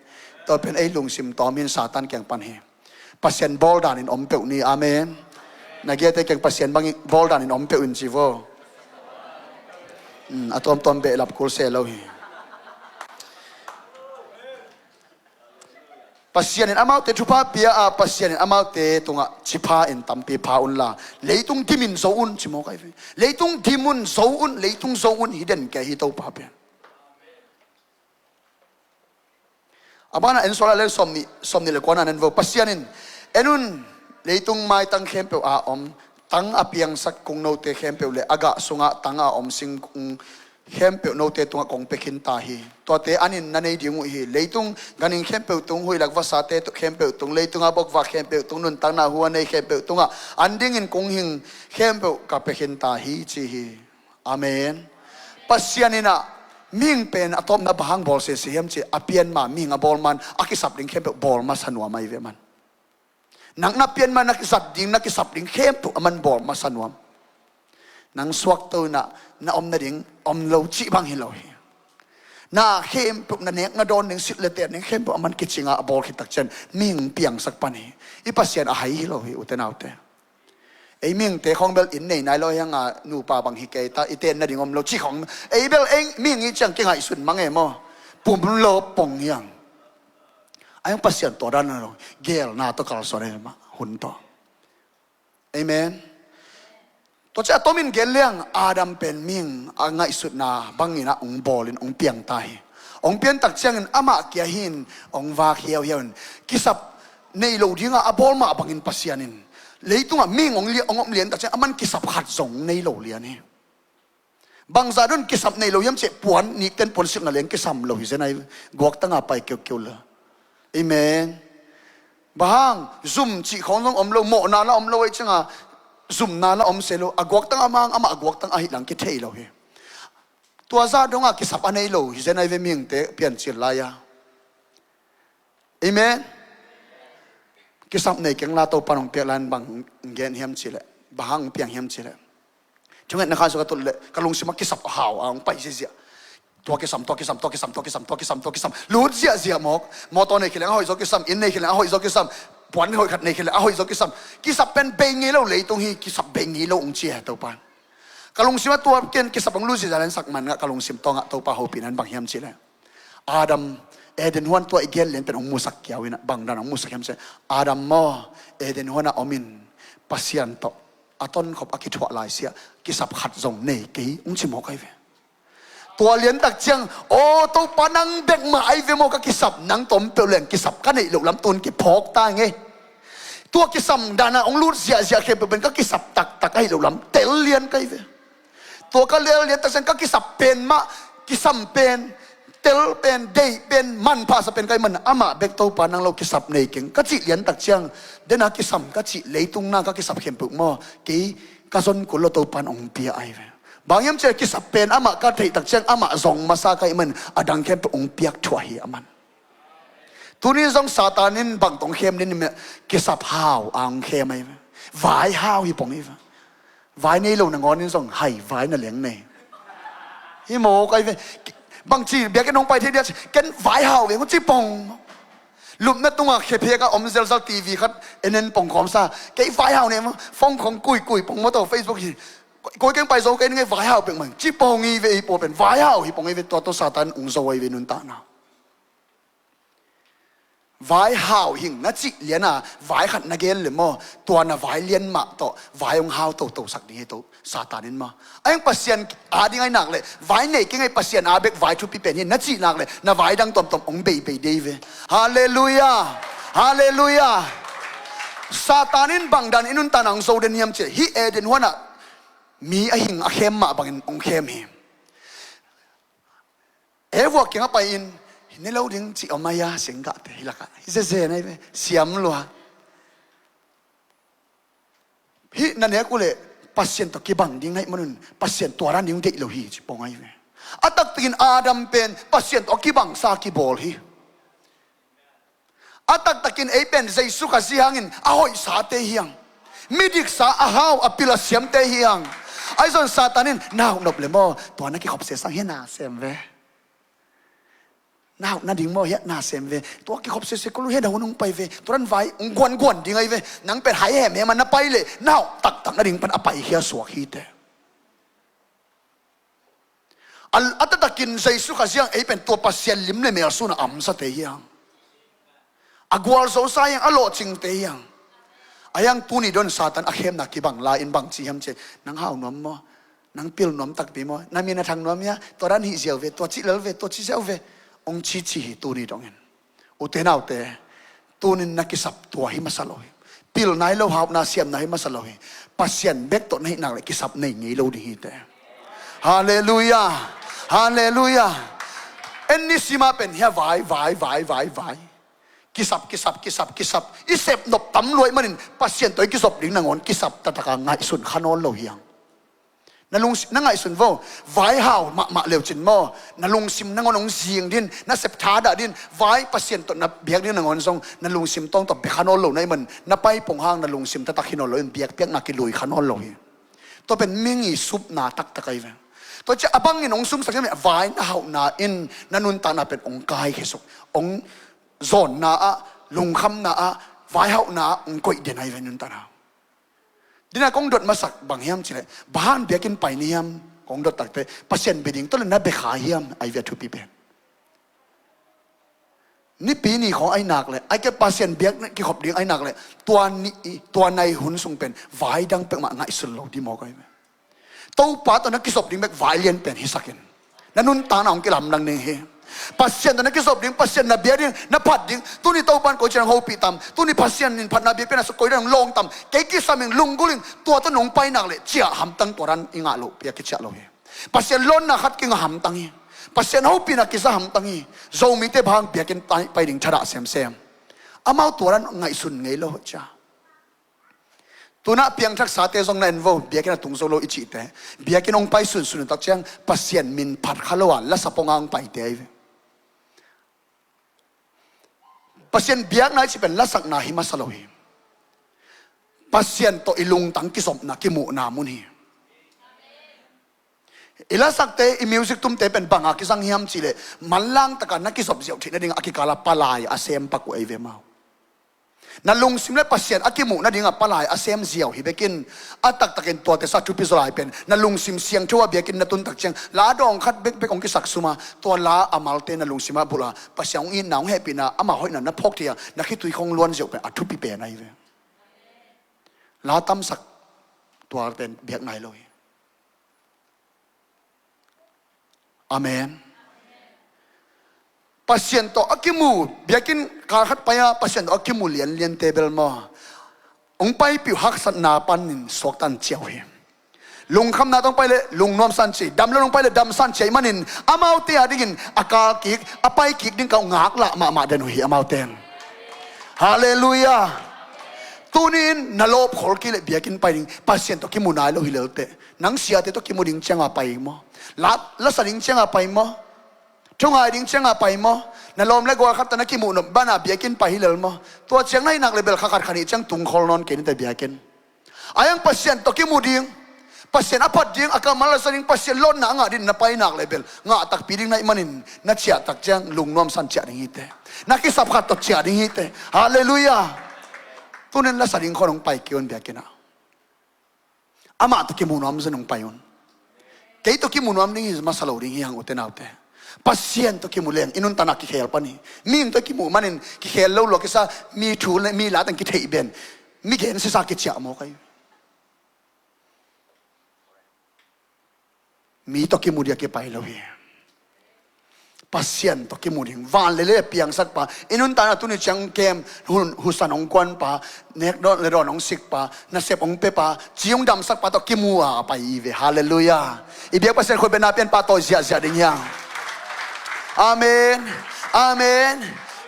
Tua pen ei lungsim tawm hi in Satan kiang pan hi. Pasian bawl danin om peuh ni. Amen. Na giate kiang Pasian bang bawl danin om peuh in ci vo. A tuamtuam behlap kul se lo hi. Pasian in amaute thupha pia a, Pasian in amaute tungah cipha in tampi pha unla, leitung dimin zo un ci mawk ahi ve. Leitung dim un, zo un, leitung zo un, hi den kei hi Topa pen. A banah en sual a leng sawmnih, sawmnih le kuana en vo. Pasian in, en un, leitung maitang khempeuh a om tang a piangsak kungnote khempeuh le a gah sungah tang a om singkung khempeuh note tungah kong pia khin ta hi. Tuate an in na nei ding uh hi. Leitung ganhing khempeuh tung, huihlak vasate khempeuh tung, leitunga bokvak khempeuh tung, nuntakna hu a nei khempeuh tungah an dingin kung hing khempeuh ka pia khin ta hi ci hi. Amen. Pasian in ah mihing pen a tawpna bang hang bawl sese hiam cih a pian ma mihing a bawl man a kisap ding khempeuh bawl masa nuam ahi ve man. Nang na pian ma na kizat ding, na kisap ding khempeuh a man bawl masa nuam. Nang suakto in ah na om nading om lo cih bang hi lo hi. Na khempeuh na nek na dawn ding, silh le ten ding khempeuh a man kicing a bawl khit tak ciang mihing piangsak pan hi. I Pasian a hai hi lo hi ute naute. Ei mihingte khawng bel inn nei nai lo hi hang a, nupa bang hi kei ta, i ten nading om lo cih khawng. Ei bel ei mihing i ciang kingaihsun mang e maw? Pum lo pong hi hang. A hang Pasian tua dan lo gelna tawh kalsuan e mah hun tawh. Amen. Tua ciang a tomin gen leng Adam pen mihing a ngaihsutna bangin ah hong bawlin hong piang ta hi. Hong pian tak ciangin amah kia hin hong vak hiauhiau in kisap nei lo dinga a bawl mah bangin Pasian in leitungah mihing hong lia-, hong om lian tak ciang a man kisap khat zong nei lo lian hi. Bangzah dong kisap nei lo hiam cih leh puan, nikten puan silhna leng kisam lo hi zen ai ve. Guaktanga pai keukeu lo. Amen. Bang hang, zum cih khawng zong om lo, mawhna la om lo, ei cianga zumna la om se lo. A guaktang a mang, amah a guaktang ahi lang kithei lo hi. Tua zah donga kisap a nei lo hi zen ai ve, mihingte piancil lai-a. Amen. Kisap nei keng la, Topa nong piak lan bang gen hiam cih leh, bang hang piang hiam cih leh, thungetna khan sua ka tut leh ka lungsim a kisap a hau a hong pai ziahziah. Tua kisam, tua kisam, tua kisam, tua kisam, tua kisam, tua kisam. Lut ziahziah mawk. Mawtaw nei khit leng a hoih zaw kisam. Inn nei khit leng a hoih zaw kisam. Puan hoih khat nei khit leng a hoih zaw kisam. Kisap pen bei ngei lo leitung hi, kisap bei ngei lo hong ci hi Topa in. Ka lungsim ah tua ken kisap hong lut ziahziah leng sak man ngah ka lungsim tawngah Topa hopihna in bang hiam cih leh, Adam, Eden huan tua i gen lian pen hong musak kiau in ah, bang dan hong musak hiam cih leh, Adam maw, Eden huan ah om in, Pasian tawh a tonkhop a kithuah laisiah kisap khat zong nei kei, hong ci mawk ai ve. Tua liantak ciang, aw Topa, nang bek mah ai ve maw ka kisap, nang tawh om peuh leng kisap ka neih loh lam tun kiphawk ta ngei. Tua kisam dana hong lut ziahziah khempeuh pen ka kisap taktak ahi loh lam tel lian ka hi ve. Tua ka lel liantak ciang ka kisap pen mah, kisam pen, tel pen, deih pen, manphasa pen ka hih man, amah bek Topa nang lo kisap nei keng ka cih liantak ciang, dena kisam ka cih leitung na ka kisap khempeuh maw, kei ka zon kul lo, Topa in hong pia ai ve. Bang hiam cih leh kisap pen amah ka theih tak ciang amah zong masa ka hih man, a dang khempeuh hong piak thuah hi a man. Tuni zong Satan in bang tawh hong khem ding hiam cih leh, kisap hau a hong khem ai ve. Vai hau hi pong hi ve. Vai nei lo nangawn in zong hai vai na leng nei hi mawk ai ve. Bangci biakinn hong pai thei dia, ken vai hau ve hong ci pong. Lupna tungah khephek a om zelzal, TV khat en en pong khawm sa, kei vai hau nei maw, phone khawng kuikui pong maw, tawh Facebook hi. Koi keng pai zo kei ning ei, vai hau pek mai ci pong hi ve, ei pawl pen vai hau hi pong hi ve. Tua tawh Satan hong zo ai ve, nuntakna. Vai hau hing na cih liana vai khat na gen le maw, tua na vai lian mah tawh vai hong hau toto sak ding hi to Satan in maw. A heng Pasian a ding ai nak leh, vai nei keng ei, Pasian a bek vai thupi pen hi na cih nak leh, na vai dang tuamtuam hong beibei dei ve. Halleluiah. Halleluiah. Satan in bang dan i nuntakna hong zo den hiam cih leh, hih Eden huan ah mi a hing a khem mah bangin hong khem hi. Eva kiangah pai-in, ne lo ding cih om ai a, singgahte hi lakah hi zeze na hi ve, siam lua. Hih na nek uh leh Pasian tawh kibang ding na hih manun Pasian tua dan ding deih lo hi ci pong ai ve. A taktakin Adam pen Pasian tawh a kibangsa kibawl hi. A taktakin ei pen Jesu Khazih hangin a hoihsate hi hang. Midiksa a hau a pil a siamte hi hang. Ahi zong Satan in, na hauh nop le maw, tua na kikhop se sang hia na sem ve. Na hauh nading maw hia na sem ve. Tua kikhop sese kulu hia na hun hong pai ve. Tua dan vai hong guanguan ding ai ve. Nang pen hai hemhem a na pai leh na hauh taktak nading pan a paikhia suak hi teh. A, a taktakin Jesu Khazih hang ei pen tua Pasian lim le mel sun a amsate hi hang. A gualzosa hi hang, a lawhcingte hi hang. A hang tuni don Satan a khemna kibang lai-in bangci hiam cih leh, nang hau nuam maw? Nang pil nuam takpi maw? Na min a thang nuam hia? Tua dan hih ziau ve, tua cih lel ve, tua cih ziau ve. Hong cici hi tuni dongin. Ute naute, tunin na kisap tua hi masa lo hi. Pil nai lo, hauhna siamna hi masa lo hi. Pasian bek tawh na hih nak leh kisap nei ngei lo ding hi teh. Halleluiah. Halleluiah. En ni sima pen hia vai, vai, vai, vai, vai. Kisap, kisap, kisap, kisap. I sep nop tam luai manin Pasian tawh i kizop ding nangawn kisap taktaka ngaihsun kha nawn lo hi hang. Na lungsim, na ngaihsun vo, vai hau mahmah leucin maw, na lungsim nangawn hong zing din, na sep thadah din, vai Pasian tawh na biak ding nangawn zong na lungsim tawng tawh bek kha nawn lo na hih man, na pai pong hang na lungsim taktak hi nawn lo in, biakpiakna kilui kha nawn lo hi. Tua pen mi ngi supna taktak ahi ve. Tua ciah a bangin hong sumsak ciah, vai na hauhna in na nuntakna pen hong kaikhia suk, hong zawnna ah, lungkhamna ah, vaihauhna ah hong koih den ahi ve nuntakna. Dina kong dot masak bang hiam cih leh, bang hang biakinn pai ni hiam kong dot takte, Pasian bia ding tawh le na bia kha hiam, ahi ve a thupi pen. Nipi ni khawng ahi nak leh, ahi kei Pasian biak kikhop ding ahi nak leh, tua ni, tua nai hun sung pen vai dang peuhmah ngaihsun lo ding mawk ahi ve. Topa tawh na kizop ding bek vai lian pen hisak in. Na nuntakna hong kilamdang ding hi. Pasian tawh na kizop ding, Pasian na biak ding, na phat ding. Tuni Topa in koi ciang hong hopih tam, tuni Pasian in phatna biakpiakna sung koi dan hong lawng tam, kei kisam ing, lunggulh ing, tua tawh nong pai nak leh ciah hamtang, tua dan i ngah loh pi a kiciah lo hi. Pasian lawnna khat kingah hamtang hi. Pasian hopihna kisa hamtang hi. Zomite bang biakinn pai, pai ding thadah semsem. Amau tua dan ngaihsun ngei lo cia. Tunah piangthaksate zong na en vo, biakinn a tung zo lo i cihte. Biakinn hong pai sunsun uh tak ciang Pasian min phat kha lo a lasa pong a hong paite ahi ve. Pasian biakna i cih pen lasakna hi masa lo hi. Pasian tawh i lungtang kizopna, kimuhna mun hi. I lasakte, i music tumte pen banga kizang hiam cihleh, manlang taka na kizop ziau theih nading a kikala palai a sem pak uh ei ve mau. Na lungsim le Pasian a kimuh nadinga palai a sem ziau hi bekin, a taktakin tuate sa thupi zaw lai pen na lungsim siangtho a biakinn na tun tak ciang la dawng khat bekbek hong kisak suma, tua la a malte na lungsim a bulh a Pasian hong itna, hong hehpihna, ama hoihna na phawk thei a na khitui khong luan ziau pen a thupi pen ahi ve. La tamsak tual pen biak nai lo hi. Amen. Pasian tawh a kimu, biakinn kal khat pai-a Pasian tawh a kimu lianliante bel maw, hong paipih uh haksatna panin suaktan ciau hi. Lungkhamna tawh hong pai leh lungnuamsan ciai, dam le hong pai leh damsan ciai manin amaute a dingin a kal kik, a pai kik ding ka ngaklah mahmah den uh hi amaute in. Halleluiah. Tuni-in na lawpkhol kei leh biakinn pai ding, Pasian tawh kimu nai lo hi lelte, nang siate tawh kimu ding cianga pai maw? La, lasa ding cianga pai maw? Thungai ding cianga pai maw? Na lawm le gual khat tawh na kimuh nop bana biakinn pai hi lel maw? Tua ciang na hihnak le bel kha khat kha nih ciang tungkhol nawn kei nite biakinn. A yang Pasian tawh kimu ding, Pasian a phat ding, a kammal lasa ding, Pasian lawnna a ngah ding na painak le bel ngah takpi ding na hih manin na ciah tak ciang lungnuamsan ciah ding hite. Na kisap khat tawh ciah ding hite. Halleluiah. Tunin lasa ding khon hong pai kei un biakinn ah. Amah tawh kimu nuam zong hong pai un. Kei tawh kimu nuam ding hi masa lo ding hi hang ute naute. Pasian tawh kimu leng i nuntakna kikhel pan hi. Mihing tawh kimu manin kikhel lo lua kisa, mi thu le mi la teng kitheih ben, mi gen sisa kiciah mawk ahi. Mi tawh kimu dia kipai lo hi. Pasian tawh kimu ding. Van le lei a piangsak pa, i nuntakna tuni ciang kem, hun, husan hong kuan pa, nek dawn le dawn hong sik pa, nasep hong pia pa, ci hong damsak pa tawh kimu a pai i ve. Halleluiah. I biak Pasian khut bena pian pa tawi ziahziah ding hiang. Amen. Amen.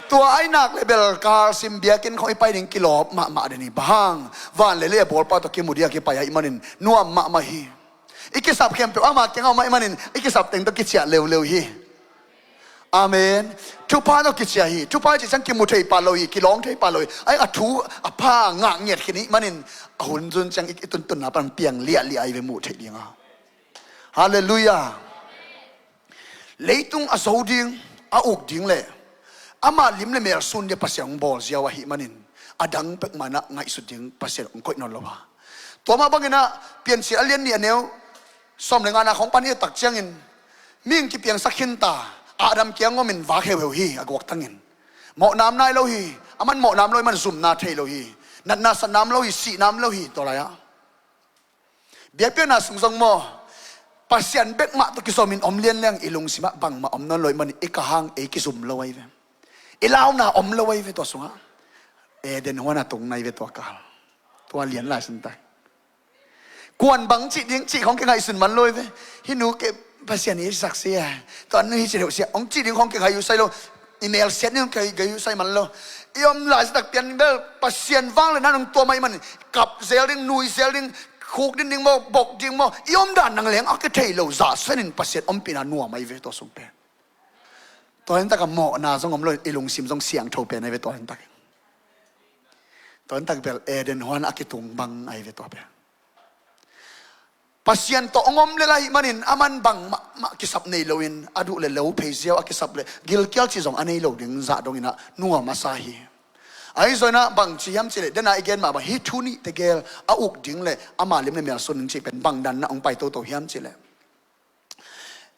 Tua ainak le bel kalsim biakinn khong i pai ding kilawp mahmah den hi. Bang? Van le lei a bawlpa tawh kimu dia kipai ahih manin nuam mahmah hi. I kisap khempeuh ama kiangah om ahih manin i kisap teng tawh kiciah leuleu hi. Amen. Thupha tawh kiciah hi. Thupha i cih ciang kimu thei pah lo hi, kilawng thei pah lo hi. Ai, a thu a pha ngah ngiat khin ahih manin a hun zun ciang i, i tuntunna pan piang liahliah ahi ve, muh theih dinga. Halleluiah. Leitung a zo ding, a uk ding le ama lim le mel sun dia Pasian hong bawl ziau ahih manin a dang pek manah ngaihsut ding Pasian hong koih nawn lo a. Tua mah banginah Piancil a lian nih a neu sawm le ngana khong pan i et tak ciangin, mihing kipiangsak khinta, Adam kiang omin vak heuheu hi a guaktangin. Mawhnam nai lo hi, a man mawhnam lo hi, man zumna thei lo hi, natna satnam lo hi, sihnam lo hi, tua lai-ah. Biakpiakna sung zong maw, Pasian bek mah tawh kizawmin om lianliang i lungsimah bangmah om nawn lo ahih manin i kah hang ei kizum lo ahi ve. I launa om lo ahi ve tua sungah. Eden huan a tung nai ve tua kal. Tua lian lai suntak. Kuan bang cih ding cih khong kingaihsun man lo ahi ve. Hih nu ke Pasian i saksia, tua nu hi ci deuh sia, hong cih ding khong kingai uh sai lo. I mel siat ning kai gai uh sai man lo. I om lai takpian bel Pasian vang le nan hong tuam ahih manin kap zel ding, nui zel ding, khuk din ding maw, bok ding maw, i om dan nang leng a kithei lo zah senin Pasian ompihna nuam ahi ve tua sung pen. Tua in taka mawhna zong om lo, i lungsim zong siangtho pen ahi ve tua in tak. Tua in tak bel Eden huan a kitung bang ahi ve tua pen. Pasian tawh hong om lel ahih manin a man bangmah mah kisap nei loin a duh le lo phei ziau a kisap le gilkial cih zong a nei lo ding zah donginah nuam a sa hi. Ahi zonginah bang ci hiam cihleh, dena i gen mah bang hih thu nih tegel a uk ding le ama lim le mel sun ding cih pen bang danah hong pai toto hiam cihleh,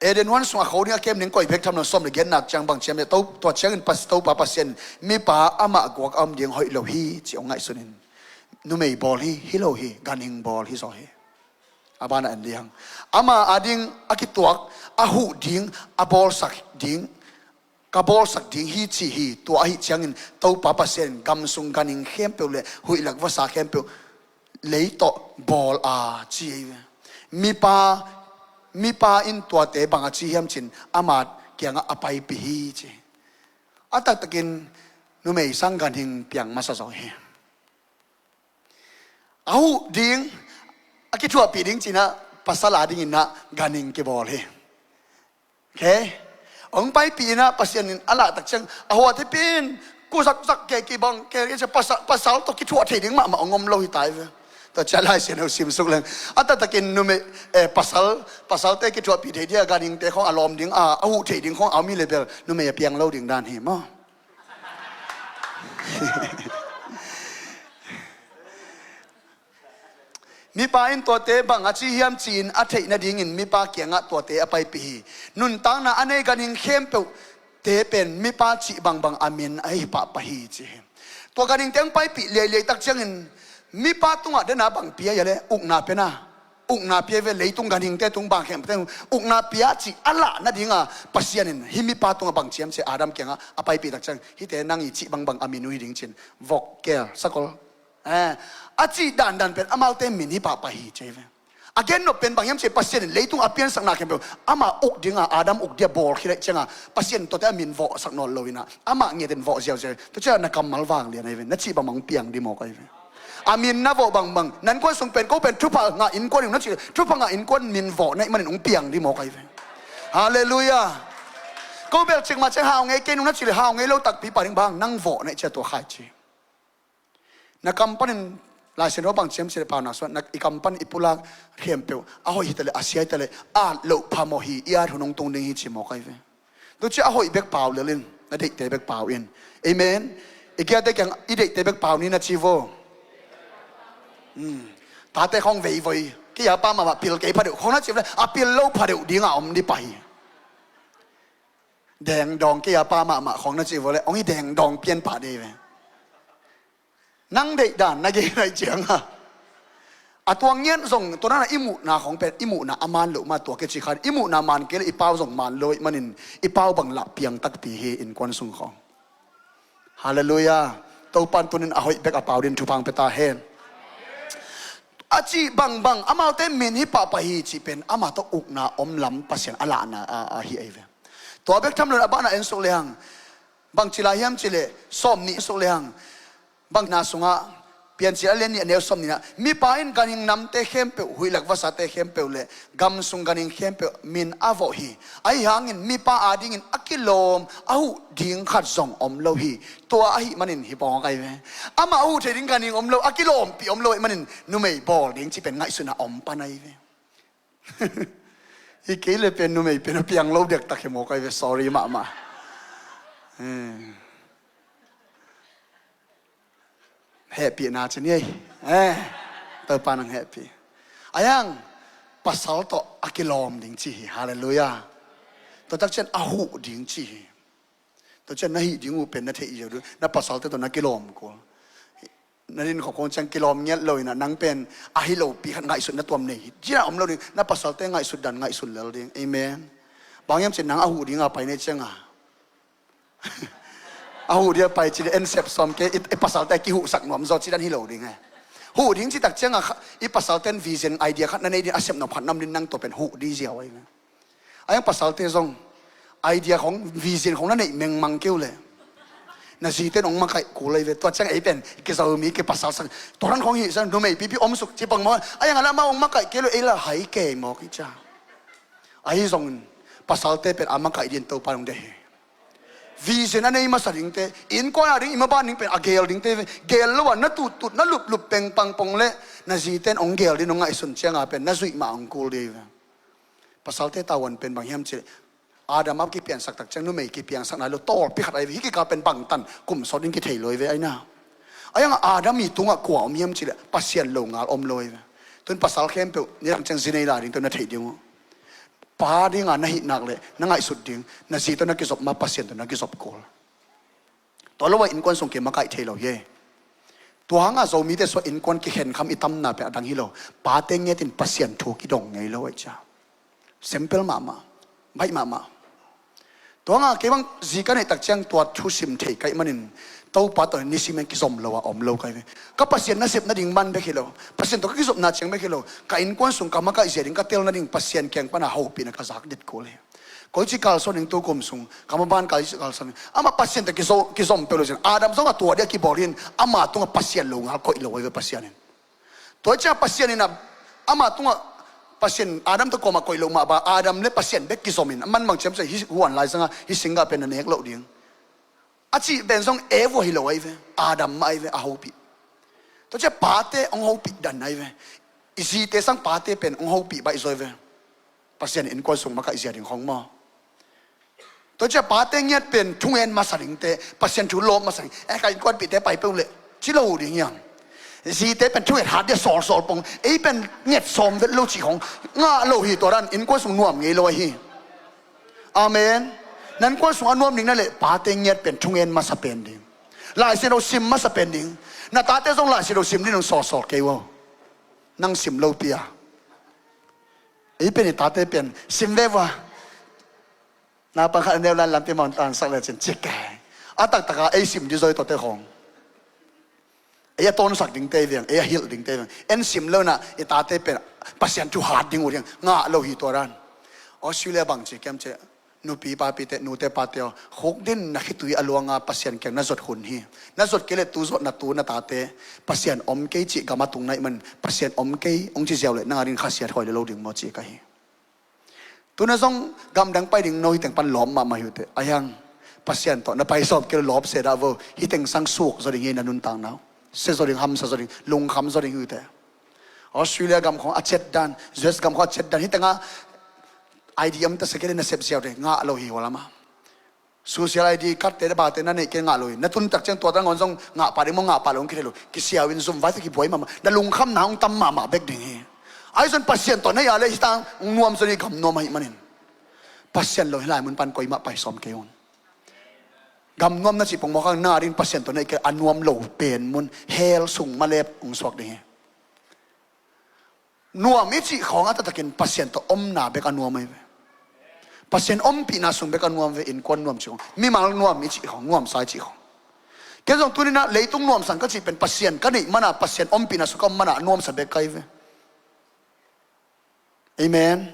Eden huan sungah kho ding a kem ding koih bek tham lo. Sawm le giatna ciang bang ci hiam cihleh, to, tua ciangin Pas-, Topa Pasian in mipa amah guak a om ding hoih lo hi ci hong ngaihsunin numei bawl hi, hi lo hi, ganhing bawl hi zaw hi. A banah en dih hang. Ama ading a kituak, a huh ding, a bawlsak ding, ka bawlsak ding hi ci hi. Tua ahi ciangin Topa Pasian in gam sung ganhing khempeuh le huih lak vasa khempeuh lei tawh bawl a ci hi. Mipa mipa in tuate bang a ci hiam cin ama kiangah a paipih hi ci. A taktakin numei sang ganhing piang masa zaw hi. A huh ding, a kithuahpih ding cinah pasal a dinginah ganhing kibawl hi. Okay? Hong paipih inah Pasian in a lahtak ciang a huat hi pin, kuzak kuzak ke kibang ke ke cia pasal, pasal tawh kithuah thei ding mahmah hong om lo hi tai ve. Tua cia Lai Siangtho simsuk leng a taktakin numei, eh, pasal, pasalte kithuahpih thei dia ganhingte khong a lawm ding a, a huh thei ding khong a om hi le bel numei a piang lo ding dan hi maw? Mipa in tuate bang a ci hiam ci-in a theih nadingin mipa kiangah tuate a paipih hi. Nuntakna a nei ganhing khempeuhte pen mipa cih bangbang a min a hi pahpah hi ci hi. Tua ganhingte hong paipih liailiai tak ciangin mipa tungah dena bang pia ia le ukna pena, ukna pia ve leitung ganhingte tung bang khempeuhte tung ukna pia cih a lah nadinga Pasian in hih mipa tungah bang ciam ci Adam kiangah a paipih tak ciang hihte nang i cih bangbang a min uh hi ding cin vok kel sakol. Eh, a cih dandan pen amaute min hi pahpah hi ci ve. A gennop pen bang hiam ci Pasian in leitung a piansakna khempeuh ama uk dinga Adam uk dia bawl khit cianga Pasian tuate a min vawhsak nawn lo inah amah ngiatin vawh ziauziau. Tua ciah na kammal vang lian ahi ve, na cih bangbang hong piang ding mawk ahi ve. A min na vawh bangbang, nan kuan sung pen ko pen thupha ngah innkuan in na cih thupha ngah innkuan min vawh na ih manin hong piang ding mawk ahi ve. Halleluiah. Ko bel cikmah ciang hau ngei kei nung na cih le hau ngei lo takpi pa ding bang nang vawh na ih cia tua khai ci. Na kam panin Lai Siangtho bang ciam ci le pau nak suan na i kam pan i pulak khempeuh a hoih hi ta le a sia hi ta le at loh phamawh hi i at hun hong tung ding hi ci mawk ahi ve. Tu ci a hoih bek pau lel in na deihte bek pau in. Amen. I kiate kiang i deihte bek pau ni na ci vo. Hmm. Tate khong veivoi kei a pa mahmah pil kei pha deuh khong na ci le a pil lo pha deuh dinga om di pa hi. Dengdawng kei a pa mahmah khong na ci vo le hong hi dengdawng pian pah dei ve. Nang deih dan na gei laih cianga a tuang ngian zong tua nana i muhna khong pen i muhna a man loh ma tua kei ci khan i muhna man kei le i pau zong man lo ih manin i pau bang lah piang takpi hi innkuan sung khong. Halleluiah. Topan tunin a hoih bek a pau din thupha hong pia ta hen. A cih bangbang amaute min hi pahpah hi cih pen ama tawh ukna om lam Pasian a lahna a, a hi ahi ve. Tua bek tham lo in a bahna en suk lehang bang ci lai hiam ci le sawm nih suk lehang bang na sungah Piancil a lian nih a neu sawm nihna mipa in ganhing namte khempeuh huihlak vasate khempeuh le gam sung ganhing khempeuh min a vawh hi. Ahi hangin mipa adingin a kilawm a huh ding khat zong om lo hi. Tua ahi manin hi pawng a kai ve. Amah a huh thei ding ganhing om lo a kilawmpih om lo ahi manin numei bawl ding ci pen ngaihsutna om pan ahi ve. Hi kei le pen numei pen a piang lo dektak hi maw kai ve sorry mahmah. Eh. Hehpihna ci ni ei. Eh, Topa nang hehpih. A yang pasal tawh a kilawm ding ci hi. Halleluiah. Tua tak cian a huh ding ci hi. Tua cian na hih ding uh pen na theih ziau ding na pasalte tawh na kilawm kul. Na din khawk kong ciang kilawm ngiat lo inah nang pen a hi lopi khat ngaihsut na tuam nei hi. Cina om lo ding na pasalte ngaihsut dan ngaihsut lel ding. Amen. Bang hiam cin nang a huh ding a pai nei cianga a huh dia pai ci le ensep sawm ke i, i pasalte a kihuhsak nuam zaw ci dan hi lo ding e. Huh ding ci tak cianga kha, i pasalten vision idea khat na nei din a sep nuam khat nam din nang tua pen huh di ziau ahi ve. A yang pasalte zong idea khong vision khong na neih mengmang keu le na ziten hong makaih kul ahi ve. Tua ciang ei pen kizo mi kipasal sak tua ran khong hih san numei pipi om suk ci pang maw. A yang a la ma hong makaih kei lo ei la hai kei maw ki cia. Ahi zongin pasalte pen a makaih din Topa hong deih hi. Vision a nei masa dingte innkuan a ding i maban ding pen a gel dingte ve. Gel lo a na tuttut na luplup pengpang pong le na ziten hong gel din hong ngaihsun cianga pen na zuih mah hong kul dei ve. Pasalte tavuan pen bang hiam cih Adam a kipiansak tak ciang numei kipiangsak nai lo tawlpi khat ahi ve. Hih kikal pen bangtan kum sawt in kithei lo hi ve aina. A yang Adam i tungah kua om hiam cih le Pasian lo ngal om lo hi ve. Tun pasal khempeuh nidang ciang zi nei lai ding tun na theih ding uh. Pa dinga na hih nak le na ngaihsut ding na zi tawh na kizop ma Pasian tawh na kizop kul. Tua lo a innkuan sung kimakaih thei lo hi. Tua hanga Zomite sua innkuan kikhenkham i tamna pen a dang hi lo. Pate ngetin Pasian thu kidong ngei lo aih cia. Simple mahmah. Baih mahmah. Tua hanga kei bang zi ka neih tak ciang tua thusim thei kaih manin Topa tawh nisim in kizom lo a om lo ka hi ve. Ka Pasian nasep nading man bek hi lo, Pasian tawh ka kizopna ciang bek hi lo, ka innkuan sung ka makaih zia ding ka tel nading Pasian kiang pana hopihna ka zak det kul hi. Koici kalsuan ding tu kum sung ka maban kalsuan ding, amah Pasian tawh kizo- kizom peuh lo ciang Adam zong a tua dia kibawl in, ama tungah Pasian lo ngal koih lo ahi ve Pasian in. Tua ciang Pasian in a, ama tungah Pasian Adam tawh kuamah koih lo mah ba, Adam le Pasian bek kizom in a man bang ciam ciah hi huan lai sangah hi singgah pen na nek loh ding a cih pen zong Eve hi lo ahi ve, Adam mah ahi ve a hopih. Tua ciah pate hong hopih dan ahi ve. I zite sang pate pen hong hopih baih zaw ahi ve. Pasian innkuan sung makaih zia ding khong maw? Tua ciah pate ngiat pen thungen masa dingte, Pasian thu lawp masa ding. Eh, ka innkuanpihte pai peuh leh ci lo ding hiam? Zite pen thunget hat dia sawlsawl pong, ei pen nget sawm vet lo cih khong ngah lo hi. Tua dan innkuan sung nuam ngei lo ahi. Amen. Nan kuan sung a nuam ding na leh pate ngiat pen thungen masa pen ding, Lai Siangtho sim masa pen ding. Na tate zong Lai Siangtho sim ding nang sawlsawl kei uh. Nang sim lo pia. Ei pen i tate pen sim ve vua. Naupang khat a neu lan lampi maun tansak le cin cik kei. A taktaka ei sim ding zaw hi tuate khong. Ei a tawnsak dingte veng, ei a hilh dingte veng. En sim lo na i tate pen Pasian thu hat ding uh ding ngah lo hi tua dan. Australia bang ci kiam ciah, nupi papite, nute pate aw, khukdin na khitui a luanga Pasian kiang na zot hun hi. Na zot kei le tu zawh na tu na tate Pasian om kei cih gam a tung na ih man, Pasian om kei hong ci ziau le nang a ding khasiat hoi le lo ding maw ci ka hi. Tuna zong gamdang pai ding no hi teng pan lawm mahmah hi uh teh. A hiang Pasian tawh na pai sawm kei lo lawp se dah vo, hi teng sang suk zaw ding hi na nuntakna uh. Se zaw ding, hamsa zaw ding, lungkham zaw ding hi uh teh. Australia gam khong a cet dan, U S gam khong a cet dan, hi tengah I D om ta se kei le na sep ziau ding ngah lo hi hua lamah. Social I D card te bate na neih kei ngah lo hi. Na tun tak ciang tua tan ngawn zong ngah pah ding maw, ngah pah lo hong kithei lo. Kisiau in zum vai tawh kibuai mahmah. Na lungkhamna hong tam mahmah bek ding hi. Ahi zong Pasian tawh na hi a le hi tang hong nuam zaw ding, gam nuam ahih manin. Pasian lo hi lai mun pan koi mah pai sawm kei un. Gam nuam na cih pongmawk hang na ding Pasian tawh na hi kei a nuam lo pen mun hell sung malep hong suak ding hi. Nuam i cih khawng a taktakin Pasian tawh omna bek a nuam ahi ve. Pasian ompihna sung bek a nuam ve, innkuan nuam cih khawng, mimal nuam i cih khawng, nuamsa i cih khawng. Ken zong tuninah leitung nuamsang ka cih pen Pasian ka neih mana, Pasian ompihna sung ka om mana a nuamsa bek ka hi ve. Amen.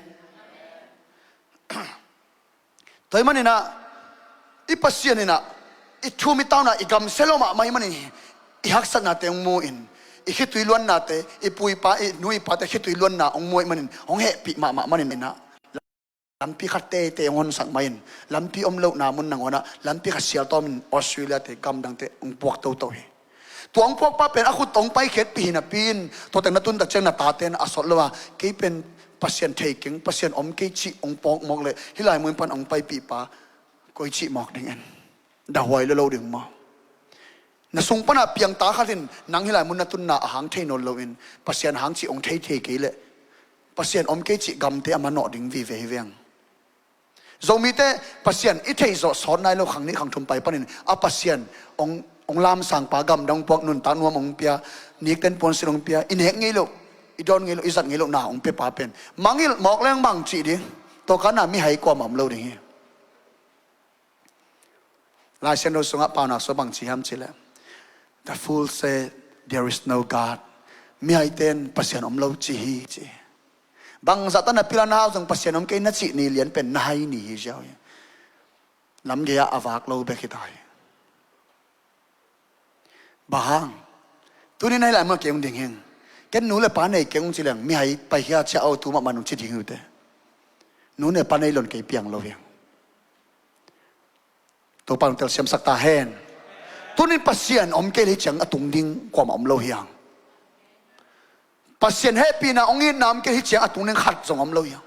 Tua ahih maninah i Pasian inah i thum i tauna i gamsia lo mahmah ahih manin i haksatnate hong mu in, i khitui luannate, i pu i pa, i nu i pate khitui luanna hong mu ahih manin hong hehpih mahmah manin inah lampi khat teitei hong honsak mah in, lampi om lohna mun nangawnah lampi khat sialtawmin Australia te gamdangte hong puak toto hi. Tua hong puakpa pen a khut hong paikhiatpih hi napi in, tua teng na tuntak ciang na tate na a sawt lo a, kei pen Pasian thei keng, Pasian om kei cih hong pawkmawk leh hih lai mun pan hong paipihpa koi cih mawk ding en? Dahuai lo lo ding maw? Na sung pana piangta khat in nang hih lai mun na tunna a hang thei nawn loin Pasian hang cih hong thei thei kei leh Pasian om kei cih gamte a manawh ding vive hi veng. Zomite Pasian i theih zawh sawt nai lo, khang nih khang thum pai panin a Pasian hong, hong lamsangpa, gamdang puak nuntak nuam hong pia, nikten puansin hong pia, i nek ngei loh, i dawn ngei loh, i zat ngei loh na hong piapa pen mangngilh mawk leng bang cih ding? Tua kana mihai kuamah om lo ding hi. Lai Siangtho sungah paunak sua bang ci hiam cih leh, "The fool say there is no God." Mihaite in Pasian om lo ci hi ci. Bangzah ta na pil a na hau zong Pasian om kei na cih ni lian pen na hai ni hi ziau hi. Lamgei ah a vak lo bek hi ta hi. Bang hang? Tuni na hih lai mun a kei hong ding hing. Ken nu le pa nei keng hong ci leng mihai paikhia ciah aw tu mahmah nong ci ding hi uh teh. Nu le pa nei lon kei piang lo hi hang. Topa nong telsiamsak ta hen. Tunin Pasian om kei le hih ciang a tung ding kuamah om lo hi hang. Pasian hehpihna hong itna om kei hih ciang a tung ding khat zong om lo hi hang.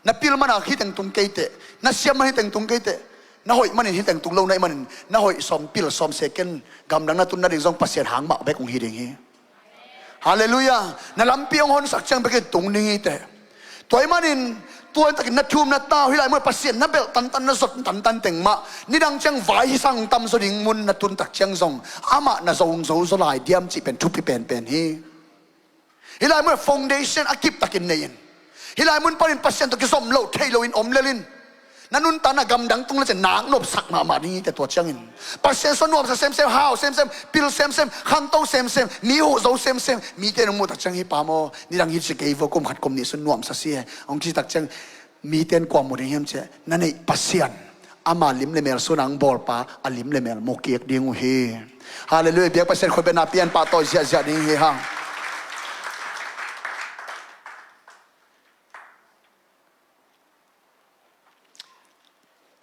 Na pil mana hih teng tung kei teh, na siam mana hih teng tung kei teh, na hoih manin hih teng tung lo na hih manin na hoih sawm, pil sawm, second gamdang na tun nading zong Pasian hang mah bek hong hi ding hi. Halleluiah. Na lampi hong honsak ciang bekin tung ding hi teh. Tua ahih manin tua takin na thum na tau hih lai mun Pasian na belh tantan, na zot tantan teng mah nidang ciang vai hi sang tam zaw ding mun na tuntak ciang zong amah na zo hong zo zaw lai diam cih pen thupi penpen hi. Hih lai mun foundation a kip takin nei in, hih lai mun panin Pasian tawh kizom loh thei loin om lel in, Na nuntakna gamdang tung le ciang nak nopsak mahmah ding hi teh tua ciangin. Pasian sung nuamsa semsem, hau semsem, pil semsem, khangto semsem, mi huh zo semsem, mite nong muh tak ciang hih pa maw, nidang hi ci kei vo, kum khat kum nih sung nuamsa si e, hong ci tak ciang, mite in kua mu ding hiam cih leh, na neih Pasian, ama lim le mel sung a hong bawlpa a lim le mel mu kik ding uh hi. Halleluiah, biak Pasian khuapi na pian pahtawi ziahziah ding hi hang.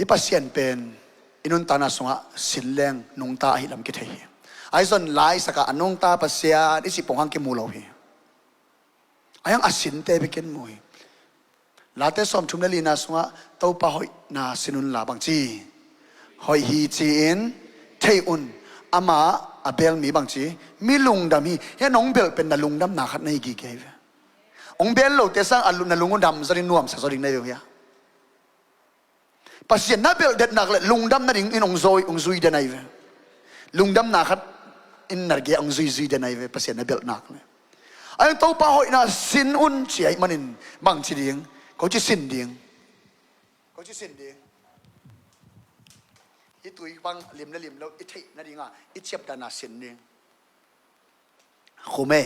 I Pasian pen i nuntakna sungah sin leng nungta ahi lam kithei hi. Ahi zong laitakah a nungta Pasian i cih pong hang kimu lo hi. Ahi hang a sinte bek in mu hi. Late sawmthum le lina sungah Topa hoihna sin unla bangci, hoih hi ci-in thei un, amah a bel mi bangci, mi lungdam hi. Hih nong belh pen na lungdamna khat na hi gige hi ve. Hong bel lote sang a lu-, na lung uh dam zaw ding, nuamsa zaw ding na hi ve uh hiah. Pasian na belh det nak leh lungdam nading in hong zui, hong zui den ahi ve. Lungdamna khat in na gei hong zuizui den ahi ve, Pasian na belh nak leh. Ahi hang Topa hoihna sin un ci ahih manin bangci ding, ko ci sin ding. Ko ci sin ding. Hih tui bang lim le lim lo i theih nadinga i ciaptehna sin ding. Khum e.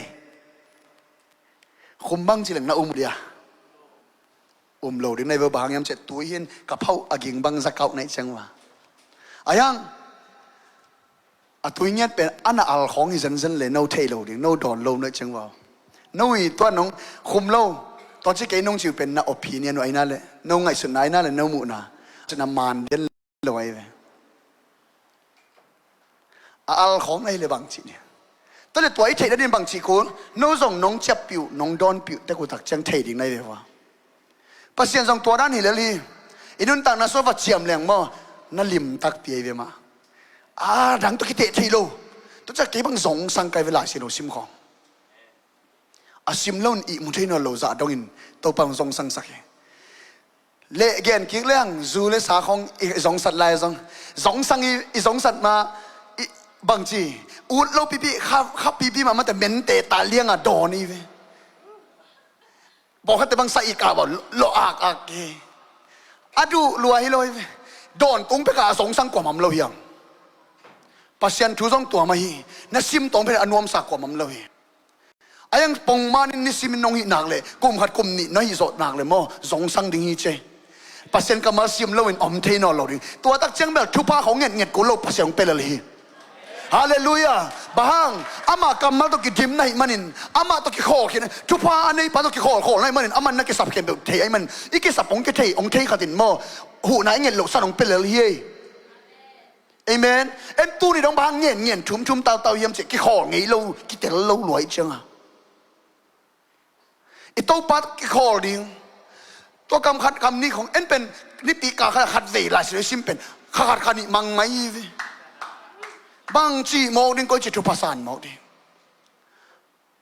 Khum bang ci leng na um uh dia? Um lo ding na hi ve uh, bang hang hiam cih leh tui hi in ka phauh a ging bang zakauh na hih ciang uh a. Ahi hang a tui ngiat pen a na al khawng hi zenzen leh no thei lo ding, no dawn lo na hih ciang uh a. No i tua nong khum lo, tua ci kei nong ci uh pen na opinion uh ahi na leh, no ngaihsutna ahi na leh, no muhna, cih na man den lo ahi ve. A al khawng na hi leh bangci ni. Tua leh tua i theih nading bangci kul, no zong nong ciappih uh, nong dawnpih uh tek uh tak ciang thei ding na hi ve uh a. Pasian zong tua dan hi lel hi. I nuntakna sung va ciam leng maw, na lim takpi ahi ve mah. A dang tawh kiteh thei lo. Tua ciang kei bang zongsang ka hi ve, Lai Siangtho sim khawng. A sim lo in ihmu thei nawn lo zah dongin Topa hong zongsangsak hi. Leh gen kik leng zu le sa khawng i zongsat lai zong, zongsang i, i zongsat ma, i bangci, ut lo pipi, kha, kha pipi mahmah teh mente ta lianga dawn i ve. Pawlkhatte bang sa i kah baw, lawh akak hi. A duh lua hi lo i ve. Dawn tung peka a zongsang kuamah om lo hiam? Pasian thu zong tua mah hi. Na sim tawng pek a nuamsa kuamah om lo hi. Ahi hang pongman in nisimin nong hih nak leh, kum khat kum nih na hih zawh nak leh maw, zongsang ding hi ci. Pasian kammal sim loin om thei nawn lo ding. Tua tak ciang bel thupha khawng ngetnget kul lo, Pasian hong pia lel hi. Halleluiah. Bang hang, amah kammal tawh kidim na hih manin, amah tawh kikhawl khin, thupha a neipa tawh kikhawlkhawl na hih manin, amah na kisap khempeuh thei ahih manin, i kisap hong kithei, hong thei khat in maw, huhna i nget loh san hong pia lel hi ei. Amen. En tuni dong bang ngen ngen thum thum tau tau hiam cih kikhawl ngei lo, kitel lo lua i cianga. I Topa kikhawl ding. Tua kam khat kam nih khong en pen nipi kal khat khat vei Lai Siangtho i sim pen kha khat kha nih mang mai hi ve. Bang cih mawk ding, koi cih thupha san mawk ding.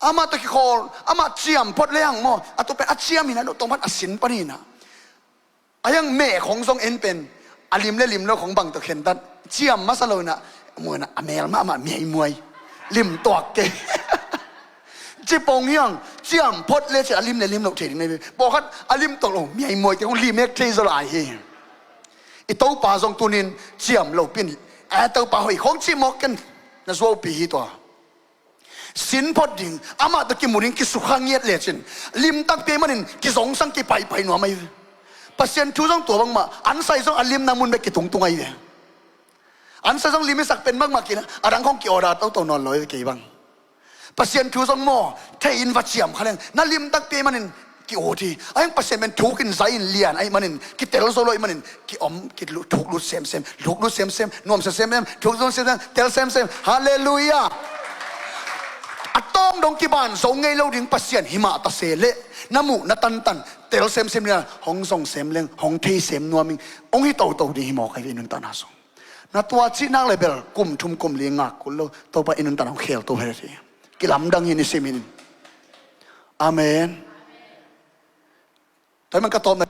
Amah tawh kikhawl, amah ciam phot lehang maw, a tua pen a ciam hi na, no tawng pan a sin pan hi na. Ahi hang meh khong zong en pen a lim le lim lo khong bang tawh khentat, ciam masa lo hi na, muh na a mel mahmah miaimuai, lim tuak kei. Ci pong hi hang, ciam phot le ci a lim le lim lo thei ding na hi ve. Pawlkhat a lim tuak lo miaimuai te khong lim ek thei zaw lai hi. I Topa zong tunin ciam lo pin, a Topa hoih khong ci mawk ken na zuaupi hi tua. Sin phot ding, amah tawh kimu ding kisukha ngiat lecin, lim takpi ahih manin kizongsang kipaipai nuam ahi ve. Pasian thu zong tua bangmah, ansai zong a limna mun bek kitungtung ahi ve. Ansai zong lim i sak pen bangmah kina, a dang khong ki-order toto nawn lo ahi ve kei bang. Pasian thu zong maw, thei in va ciam kha leng, na lim takpi ahih manin ki-ut hi. Ahi hang Pasian pen thuk in, zai in, lian ahih manin, kitel zo lo ahih manin, ki-om, ki-, thuk lut semsem, thuk lut semsem, nuamsa semsem, thuk lut semsem, tel semsem. Halleluiah. A tawng dong kiban zo ngei lo ding Pasian hi mah ta se leh, na muh na tantan, tel semsem lian, hong zong sem leng, hong thei sem nuam ing, hong hi toto ding hi mawk ahi ve i nuntakna sung. Na tua cih nak leh bel, kum thum kum li ngak kul lo, Topa i nuntakna hong khelto het hi. Kilamdang hi nisim in. Amen. Tua ahih man ka tawpna,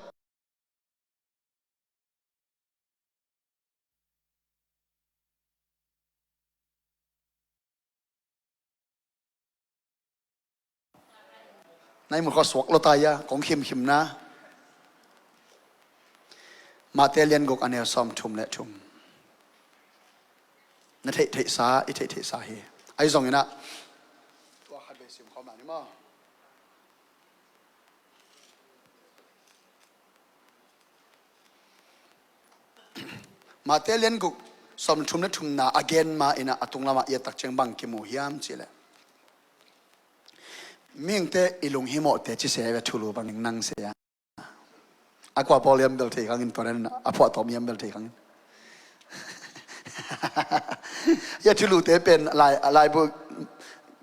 na ihmu khua suak lo ta ia, kong khimkhim na. Mate lian guk a neu sawm thum le thum. Na theih theihsa, i theih theihsa hi. Ahi zongin ah, tua khat vei sim khawm lai ni maw? Mate lian guk sawm thum le thumna a gen ma in ah a tung lamah i et tak ciang bang kimu hiam cih leh, mihingte i lunghimawhte ci se ve, thulu bangin nang se a. A kua pawl hiam bel thei khangin, tua nen a phuahtawm hiam bel thei khangin. Hia thulute pen lai, laibu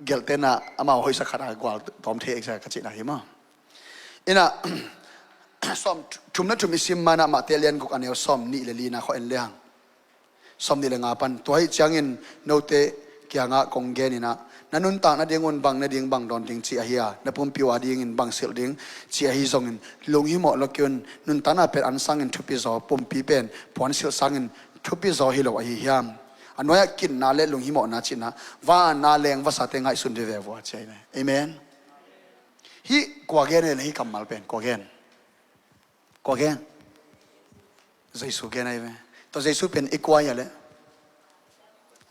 gelhte na amau hoihsak khat a gual tawm thei eksa ka cihna hi maw? In ah, sawm thum le thum i sim ma in ah Mate lian guk a neu sawm nih le lina khawh en le hang. Sawm nih le nga pan. Tua ahih ciangin note kiangah kong gen in ah, na nuntak nadingun bang ne ding, bang dawn ding cih ahi a, na pumpi uh adingin bang silh ding cih ahi zongin, lunghimawh lo kei un. Nuntakna pen an sangin thupi zaw, pumpi pen puansilh sangin thupi zaw hi lo ahi hiam? A nuai-ah kinna le lunghimawhna cihna, vanah leng vasate ngaihsun veve vua ci ahi ve. Amen. Hih kua gen ahi le hih kammal pen kua gen? Kua gen? Jesu gen ahi ve. Tua Jesu pen i kua hia le?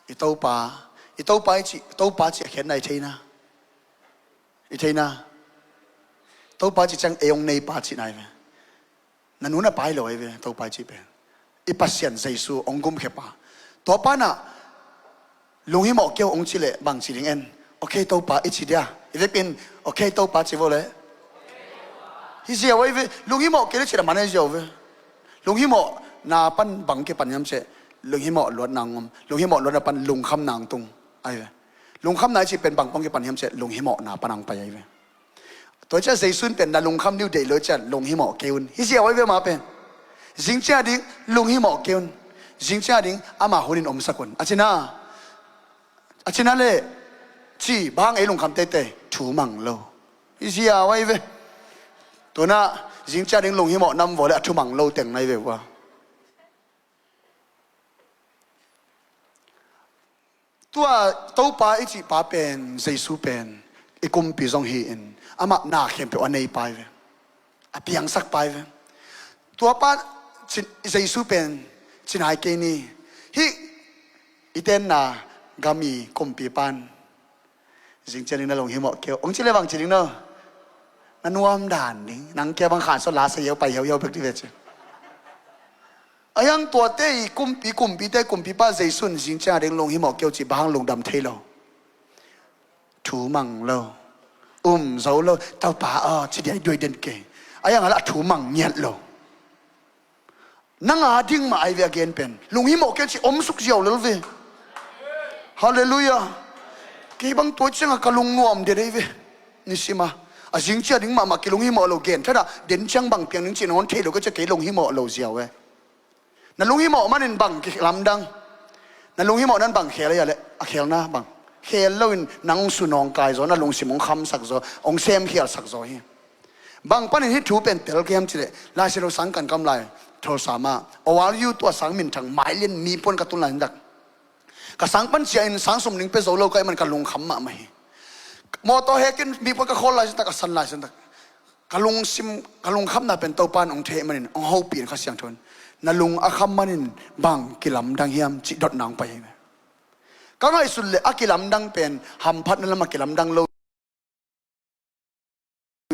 I Topa. I Topa i cih, Topa cih a khiatna i theina. I theina. Topa cih ciang ei hong neipa cihna ahi ve. Na nu na pa hi lo ahi ve, Topa i cih pen. I Pasian Jesu hong gumkhiapa. Tua pa in ah lunghimawh kei un hong cih leh bang ci ding en? Okay Topa i ci dia. I vekpi in okay Topa ci vo le. Hi ziau ahi ve, lunghimawh kei le cih leh man ahi ziau ve. Lunghimawhna pan bang kipan hiam cih leh, lunghimawh luatna hong om. Lunghimawh luatna pan lungkhamna hong tung ahi ve. Lungkhamna i cih pen bang pan kipan hiam cih leh, lunghimawhna pan hong pai ahi ve. Tua ciah Jesu in pen na lungkham ding uh deih lo ciah lunghimawh kei un. Hi ziau ahi ve mah pen. Zing ciah ding lunghimawh kei un. Zing ciah ding ama hun in omsak un. A cina. A cina le. Ci bang ei lungkham teitei. Thu mang lo. Hi ziau ahi ve. Tua na zing ciah ding lunghimawh nam vua le a thu mang lo teng na hi ve vua. Tua Topa i cih pa pen, Jesu pen, i kumpi zong hi-in, amah na khempeuh a nei pa hi ve. A piangsak pa hi ve. Tua pa cin, Jesu pen, cinai kei ni. Hih, i tenna gam i kumpi pan. Zing ciang ding na lunghimawh kei un. Hong ci le bang ci ding no. Na nuam dan ding. Nang kei bang khan so la sa hiau pai hiau hiau bek di ve ci. A hiang tuate i kumpi, kumpite kumpipa Jesu in zing ciang ding lunghimawh kei un ci bang lungdam thei lo. Thu mang lo. Um zo lo. Topa aw, ci dia i duai den kei. A hiang a la thu mang ngiat lo. Nang a ding mah ahi ve a gen pen. Lunghimawh kei un ci om suk ziau lel ve. Halleluiah. Kei bang tua ciang a ka lungnuam den ahi ve. Nisima. A zing ciang ding mahmah kei lunghimawh lo gen. Thada den ciang bang piang ding ci nawn thei lo kei ci kei lunghimawh lo ziau e. Na lunghimawh manin bang kilamdang. Na lunghimawh nan bang khel ahi a le, a khelna bang. Khel loin nang hong sunawngkai zaw, na lungsim hong khamsak zaw, hong semkhialsak zaw hi. Bang panin hih thu pen tel kei hiam cih leh, Lai Siangtho sang kan kam lai, Tholsa mah. O R U tua sang minthang, mailian mi puan ka tun lai sintak. Ka sang pan cia in sang sum ning pia zo lo ka hih man ka lungkham mahmah hi. Mawtaw hekin mi puan ka khawl lai sintak, a san lai sintak. Ka lungsim, ka lungkhamna pen Topa in hong thei manin, hong hopih in Kha Siangtho in. Na lung a kham manin bang kilamdang hiam cih dotna hong pai hi. Ka ngaihsut leh a kilamdang pen hamphatna lamah kilamdang lo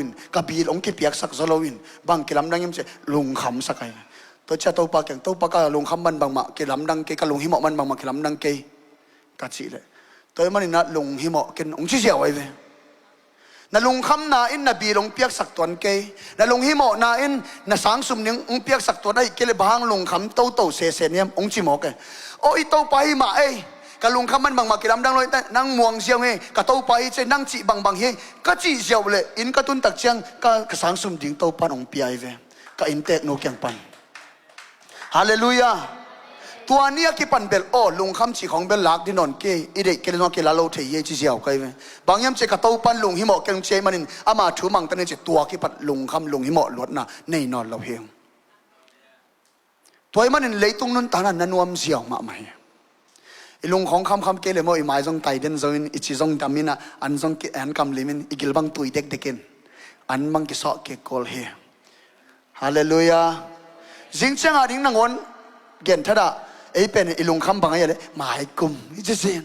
in, ka bil hong kipiaksak zaw lo in, bang kilamdang hiam cih lungkhamsak ahi. Tua ciah Topa kiang, Topa ka lungkham man bangmah kilamdang kei, ka lunghimawh man bangmah kilamdang kei. Ka cih leh. Tua ahih manin ah lunghimawh kei un hong ci ziau ahi ve. Na lungkhamna in na bil hong piaksak tuan kei. Na lunghimawhna in na sang sum ning hong piaksak tuan ahih kei leh bang hang lungkham toto sese hiam hong ci mawk e. Aw i Topa hi mah ei. Ka lungkham man bangmah kilamdang lo in nang muang ziau hi. Ka Topa hi ci nang cih bangbang hi. Ka cih ziau leh inn ka tun tak ciang ka, ka sang sum ding Topa in hong pia ahi ve. Ka innteeknu kiang pan. Halleluiah. Tua ni a kipan bel, aw, lungkham cih khawng bel lak ding nawn kei, i deih kei le zong a kila lo thei hi ei ci ziau ka hi ve. Bang hiam cih ka Topa in lunghimawh kei un ci ahih manin, ama thu mang ta ni ci tua kipan lungkham, lunghimawh luatna nei nawn lo hi. Tua ahih manin leitung nuntakna na nuam ziau mahmah hi. I lung khawng khamkham kei le maw, i mai zong tai den zo in, i ci zong dam in ah, an zong ki, an kam lim in, i gil bang tui dekdek in, an bang kisawh kik kul hi. Halleluiah. Zingciang a ding nangawn genthat ah, ei pen i lungkham bang a hia le, maikum i ci zing.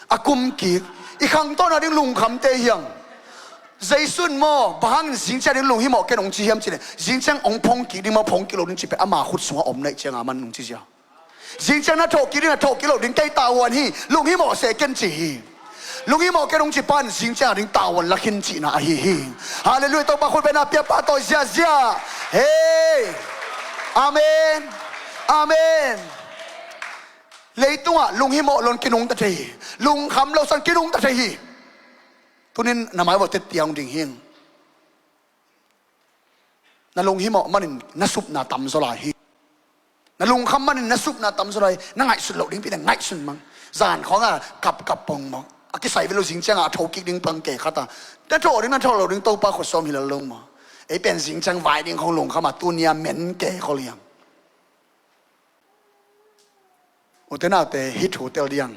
A kum kik, i khangtawna ding lungkhamte hiang. Jesu in maw, bang hangin zingciang ding lunghimawh ken hong ci hiam cih leh, zingciang hong phong kik ding maw, phong kik lo ding cih pen ama khut sungah om naih cianga man hong ci zia. Zingciang na thawh kik ding, na thawh kik lo ding, kei tavuan hi, lunghimawh seh ken ci hi. Lunghimawh ken hong ci pan zingciang a ding tavuan la khin cihna ahi hi. Halleluiah, Topa khut bengna pia, pahtawi ziazia. Hei. Amen. Amen. Leitungah lunghimawh lo in kinungta thei hi. Lungkham lo san kinungta thei hi. Tunin na mai vawh tettiang ding hi. Na lunghimawh manin na supna tamzaw lai hi. Na lungkham manin na supna tamzaw lai hi. Na ngaihsut loh ding pi na ngaihsun mang. Zan khawng a kapkap pong maw, a kisai ve lo, zingciang a tho kik ding pang ke khat a, na tho ding, na tho lo ding, Topa khut sawm hi lel lo maw. Ei pen zingciang vai ding khawng lungkham a, tunia men ke khol hiam. Ute naute, hih thu tel diang.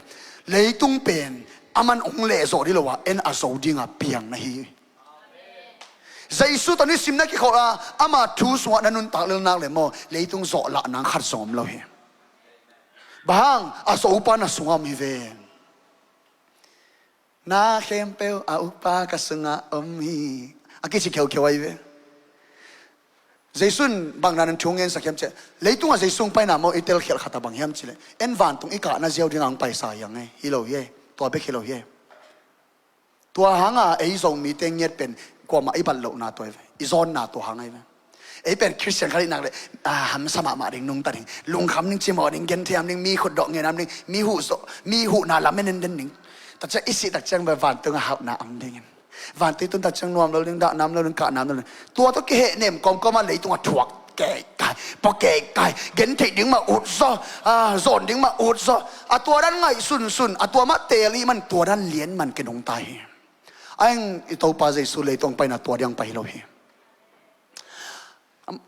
Leitung pen aman hong lehzawh dih lo a, en a zo dinga piang na hi. Jesu tawh nisim na kikholh a, ama thu sungah na nuntak lel nak le maw, leitung zawh lah nang khat zong om lo hi. Bang hang, a zopa na sungah om hi ve. Na khempeuh a ukpa ka sungah om hi, a kici kheukheu ahi ve. Jesu in bang dan in thu ngensak hiam cih leh, leitungah Jesu hong paina maw i telkhialh khat a bang hiam cih leh, en vantung i kahna ziau dingah hong paisa hiang e, hi lo hi e, tua bek hi lo hi e. Tua hanga ei Zomite ngiat pen kuamah i bat lohna tua hi ve, i zawnna tua hang ahi ve. Ei pen Khristian khat i hih nak leh, a, hamsa mahmah ding, nungta ding, lungkham ding, cimawh ding, genthei am ding, mi khutdawh ngen am ding, mi huh zawh, mi huhna lam en en den ding. Tua ciang i sih tak ciang bel vantung a hauhna om dingin, vantung i tun tak ciang nuam lo ding, dah nam lo ding, kah nam lo ding. Tua tawh kihehnem kawmkawm a leitungah thuak keikai, pua keikai, gentheih ding mah ut zaw, a, zawn ding mah ut zaw. A tua dan ngaihsunsun, a tua mah teel i hih man tua dan lian man kinungta hi. A eng i Topa Jesu leitung paina tua diang pai hi lo hi.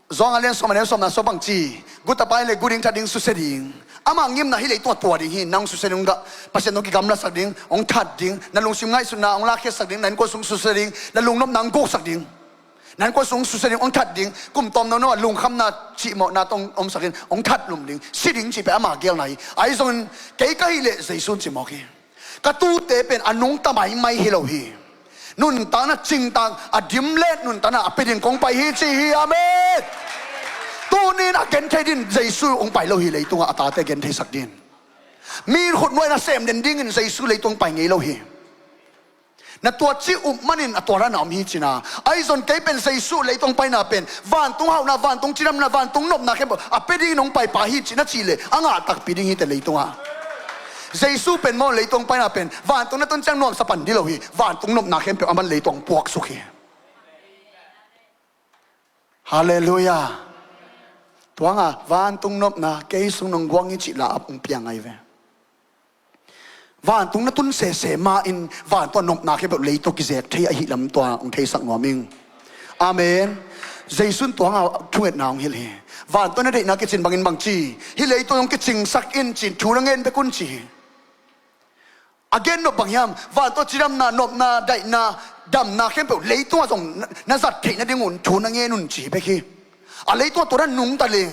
Zawng a lian sawm a neu sawmna sawm bang ci, gu tapa in le gu ding that ding susia ding. Ama ngimna hih leitungah tua ding hi, nang susia ding gah, Pasian tawh kigamlasak ding, hong that ding, na lungsim ngaihsutna hong lakkhiatsak ding, na innkuan sung susia ding, na lungnopna hong guksak ding. Na innkuan sung susia ding, hong that ding, kum tawm nono a lungkhamna cihmawhna tawh hong omsak ding, hong that lum ding, si ding cih pen ama geelna hi. Ahi zongin kei ka hih leh Jesu in ci mawk hi. Ka tuute pen a nungta maimai hi lo hi. Nuntakna cingtak a dim le nuntakna a pia ding kong pai hi ci hi. Amen. Tunin a genthei din Jesu hong pai lo hi, leitungah a tate gentheisak din. Mi in khutnuai na sem den dingin Jesu leitung pai ngei lo hi. Na tua ci up manin a tua dan a om hi cihna. Ahi zong kei pen Jesu leitung paina pen vantung hauhna, vantung cidamna, vantung nopna khempeuh a pia dingin hong paipa hi cih na cih leh a ngah takpi ding hi teh leitungah. Jesu pen maw leitung paina pen vantung na tun ciang nuamsa pan dih lo hi. Vantung nopna khempeuh aman leitung puaksuk hi. Halleluiah. Tua hanga vantung nopna kei sung nong guang hi cih la a hong piang ahi ve. Vantung na tun sese ma in vantung a nopna khempeuh leitung kizek thei ahih lam tua hong theisak nuam ing. Amen. Jesu in tua hanga thungetna hong hilh hi. Vantung na deihna kicin bangin bang ci, hih leitung hong kicingsak in cin thu na ngen bek un ci hi. A gen nop bang hiam? Vantung cidamna, nopna, daihna, damna khempeuh leitungah zong na, na zat theih nading un thu na ngen un ci bek hi. A leitungah tua dan nungta leng,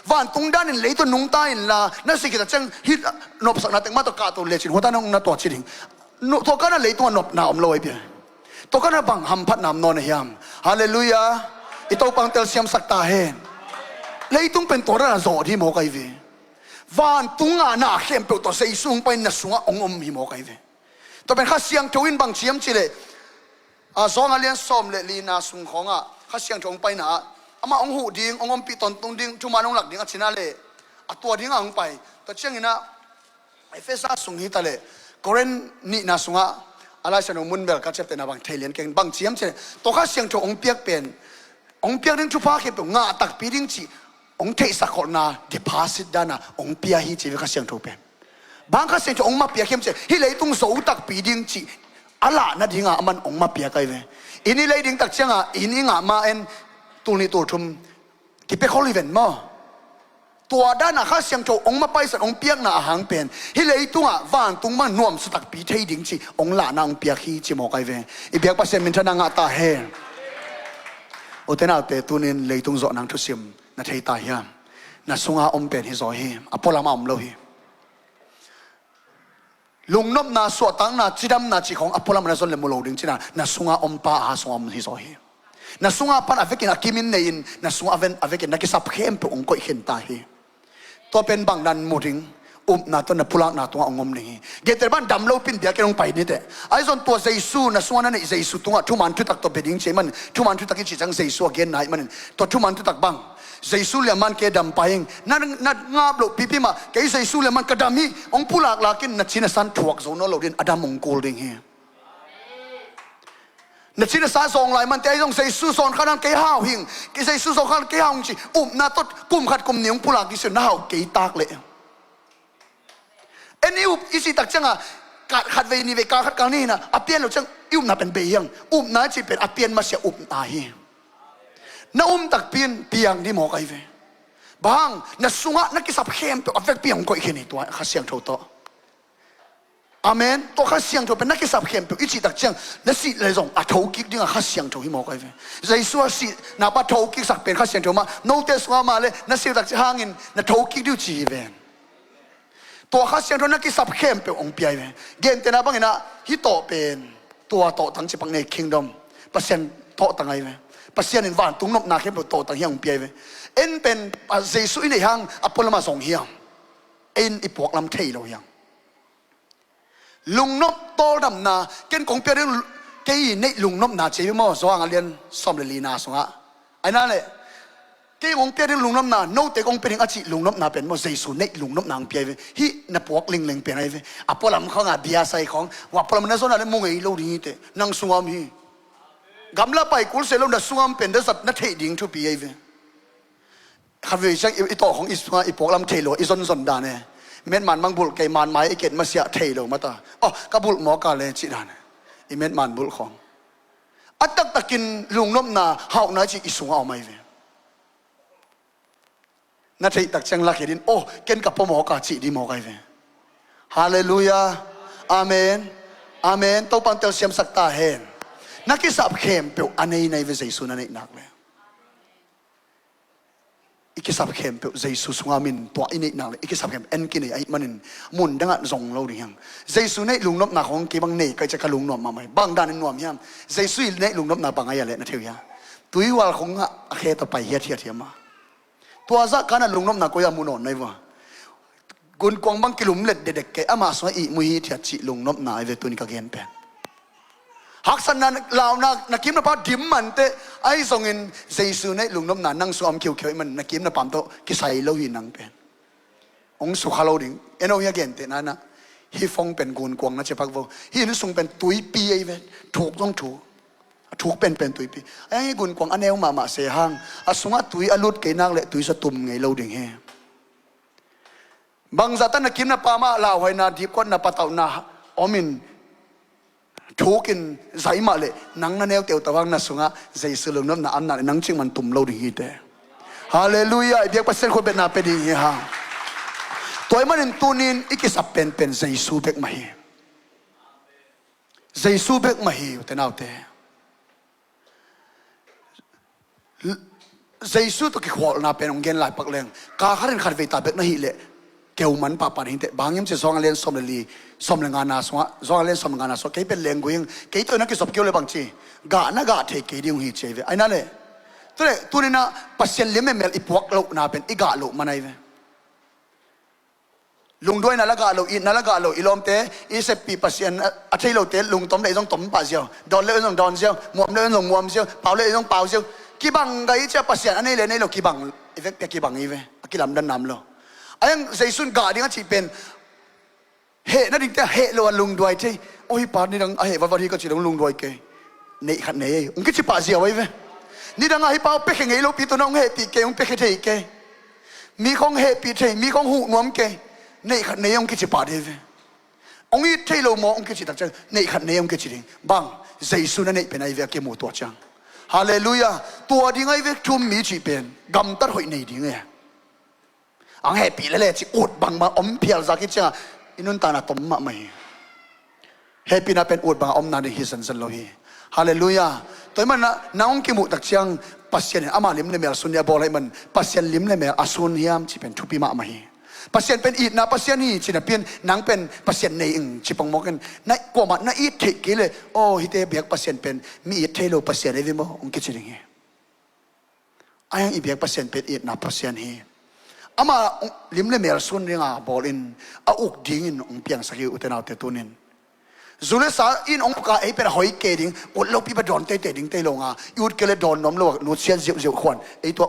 vantung danin leitung nungta inla, na si khit a ciang hih nopsakna teng mah tawh kahto lecin hua ta nong na tua ci ding. Tua kana leitungah nopna om lo ahi pia. Tua kana bang hamphatna om nawn a hiam? Halleluiah. I Topa hong telsiamsak ta hen. Leitung pen tua dana zawh dih mawk ahi ve. Vantung a na khempeuh tawh Jesu hong pai na sungah hong om hi mawk ahi ve. Tua pen Kha Siangtho in bang ci hiam cih leh, a, Zawng a lian sawm le lina sung khawngah Kha Siangtho hong paina ah amah hong huh ding, hong ompih tawntung ding, thuman hong lak ding a cina leh a tua dingah hong pai. Tua cianginah Efesa sung hi ta leh Korin nihna sungah a Lai Siangtho mun bel ka ciaptehna bang thei lian keng, bang ci hiam cih leh tua Kha Siangtho hong piak pen, hong piak ding thupha khempeuh ngah takpi ding cih hong theihsak kholhna deposit dana hong pia hi ci ve Kha Siangtho pen. Bang Kha Siangtho hong mapiak hiam cih leh hih leitung zo takpi ding cih a lah nadinga aman hong mapiak ahi ve. Inn i lei ding tak cianga inn i ngah ma en tul nih tul thum kipia khol hi ven maw? Tua dana Kha Siangtho hong mapaisan hong piakna ahang pen hih leitungah vantung bang nuamsa takpi thei ding cih hong lahna hong piak hi ci mawk ahi ve. I biak Pasian minthanna ngah ta hen. Ute naute, tunin leitung zawh nang thusim na thei ta hiam? Na sunga om pen hi zaw hi. A pualam a om lo hi. Lungnopna, suahtakna, cidamna cih khawng a pualam na zon le mu lo ding cina, na sunga om pa a sunga om hi zaw hi. Na sunga pan a vekin a kimin nei-in, na sunga a ven-, a vekin na kisap khempeuh hong koih khin ta hi. Tua pen bang nan mu ding, upna tawh na pulakna tungah hong om ding hi. Gentehna bang dam lo pin biakinn hong pai ni teh. Ahi zong tua Jesu, na sunga na neih Jesu tungah thuman thutak tawh bia ding ci ahih manin, thuman thutak i cih ciang Jesu a genna ahih manin, tua thuman thutak bang Jesu liamman kei dam pai ing, na, na ngap loh pipi mah, kei Jesu liamman ka dam hi, hong pulak lakin na ci na san thuak zo nawn lo ding, a dam hong kul ding hi. Na ci na sa zawng lai man te ahi zong Jesu zawn khat nan kei hau hing, kei Jesu zawn khat nan kei hau hing ci, upna tawh kum khat kum nih hong pulak ding si na hau kei tak leh. En i up i cih tak ciangah, kal khat vei nih vei, kal khat kal nih hi na, a pian lo ciang i upna pen bei hiang. Upna i cih pen a pian masiah upna hi. Na um takpi in piang ding mawk ahi ve. Bang hang, na sungah na kisap khempeuh a vekpi hong koih khin hi tua Kha Siangtho tawh. Amen. Tua Kha Siangtho pen na kisap khempeuh i cih tak ciang, na sih le zong a thokik dingah Kha Siangtho hi mawk ahi ve. Jesu a sihna pa thokiksak pen Kha Siangtho mah, note sungah mah le na sih tak ciang hangin na thokik ding uh ci hi ven. Tua Kha Siangtho na kisap khempeuh hong pia hi ve. Gentehna bangin ah, hih tawh pen, tua tawhtang ci pak nei, kingdom, Pasian tawhtang ahi ve. Pasian in vantung nopna khempeuh tawhtang hi hong pia hi ve. En pen, a, Jesu i neih hang a pualam a zong hiam? En i puaklam thei lo hiam? Lungnop tawldamna, ken kong pia ding, kei i neih lungnopna ci hi maw, Johan a lian sawm le lina sungah. Ahi na le, kei hong pia ding lungnopna, note kong pia ding a cih lungnopna pen maw, Jesu neih lungnopna hong pia hi ve. Hih na puak lingleng pen ahi ve. A pualam khawng a bia sai khawng, ua pualam na zon a le mu ngei lo ding hi teh, nang sungah om hi. Gamla pai kul se lo, na sungah om pen, na zat na theih ding thupi ahi ve. Khatvei ciang i, i tawh khawng i sungah i puaklam thei lo, i zonzon dan e. Metman mang bulh kei, man mai i ket masiah thei lo mata. Oh, ka bulh mawk a le cih dan e. I metman bulh khawng. A taktakin lungnopna, hauhna cih i sungah om ahi ve. Na theih tak ciang lakhia din, oh, ken ka pua mawk a cih ding mawk ahi ve. Halleluiah. Amen. Amen. Topan telsiamsak ta hen. Na kisap khempeuh a nei na hi ve Jesu na neih nak le. I kisap khempeuh Jesu sungah min tua i neih nak le, i kisap khempeuh en kinei ahih manin mun dangah zong lo ding hiam? Jesu neih lungnopna khawng kei bang nei ka hih ciang ka lungnuam mahmah hi. Bang danin nuam hiam? Jesu i neih lungnopna bang ahi a leh na thei uh hiam? Tuihual khawngah a khe tawh pai hiathiat hiam a? Tua zah kanah lungnopna koi-ah mu nawn na hi vua. Gunkuang bang kilumlet dekdek kei, amah sungah ihmu hithiat cih lungnopna ahi ve tuni ka gen pen. Haksatna, launa, na kim na pam dim mah inteh, ahi zongin Jesu neih lungnopna nang sungah om khiukhia ahih manin na kim na pam tawh kisai lo hi nang pen. Hong sukha lo ding. En o hi a gentehna inah, hih phone pen gunkuang na cia pak vo. Hih inn sung pen tuipi ahi ve. Thuk zong thuk. A thuk penpen tuipi. Ahi hang hih gunkuang a neu mahmah se hang, a sungah tui a lut kei nak leh tui sa tum ngei lo ding hi. Bangzah tan na kim na pam ah lauhuaina, dipkuatna, patauhna om in, thuk in zai mah leh nang na neu teuteu hang, na sungah Jesu lungnopna a om nak leh nang cikmah tum lo ding hi teh. Halleluiah. I biak Pasian khuapetna pia ding hi hang. Tua ahih manin tuni-in i kisap penpen Jesu bek mah hi. Jesu bek mah hi, ute naute. Jesu tawh kikhualna pen hong gen lai pak leng, kal khat in khatvei ta bek na hih leh keu man pahpah na hi inteh. Bang hiam cih leh Johan a lian sawm le li, sawm le ngana sungah, Johan a lian sawm le ngana sungah, kei pen leenggui hing, kei tawh na kizop kei uh leh bangci, gah na gah thei kei ding uh hi ci ahi ve. Ahi na leh, tu leh, tuni inah Pasian liam memel i puak lohna pen i gah loh man ahi ve. Lungduaina la gah lo, itna la gah lo, i lawmte, i seppih Pasian a, a thei lote lungtom leh zong tom pah ziau, dawn leh zong dawn ziau, muam leh zong muam ziau, pau leh zong pau ziau. Kibang gai cia, Pasian a nei leh nei lo kibang, i vekpi a kibang hi ve, a kilamdanna om lo. Ahi hang Jesu in gah ding a cih pen, heh nadingte a heh lo a lungduai thei. Aw, hih pa nidang a heh vatvat hi ka cih leh hong lungduai kei. Neih khat nei ei, hong kici pah ziau ahi ve. Nidang a hih pa hong piakhia ngei lopi, tu-in hong hehpih kei, hong piakhia thei kei. Mi khawng hehpih thei, mi khawng huh nuam kei. Neih khat nei ei, hong kici pah ding ahi ve. Hong it thei lo maw, hong kici tak ciang, neih khat nei ei, hong kici ding. Bang, Jesu na neih pen ahi ve, a kimu tua ciang. Halleluiah. Tua ding ahi ve, thu-um mi cih pen gamtat hoih nei ding e. Ang hehpih lele cih ut bangmah om phial zak hi ciangah i nuntakna tom mahmah hi. Hehpihna pen ut bangah om nading hi zenzen lo hi. Halleluiah. Tua ahih manin ah nang hong kimuh tak ciang Pasian in ama lim le mel sun ding a bawl ahih manin Pasian lim le mel a sun hiam cih pen thupi mahmah hi. Pasian pen itna Pasian hi cih napi-in nang pen Pasian nei ing ci pongmawk in, na kuamah na it theih kei leh, aw, hihte biak Pasian pen mi it thei lo Pasian ei ve maw, hong kici ding hi. Ahi hang i biak Pasian pen itna Pasian hi. Ama lim le mel sun dinga bawl in a uk dingin hong piangsak hi, ute naute, tuni-in. Zu le sa in hong uk a, ei pen a hoih kei ding, ut lopi bek dawn teitei ding tei lo nga, i ut kei leh dawn nuam lo a nutsiat ziauziau khuan, ei tua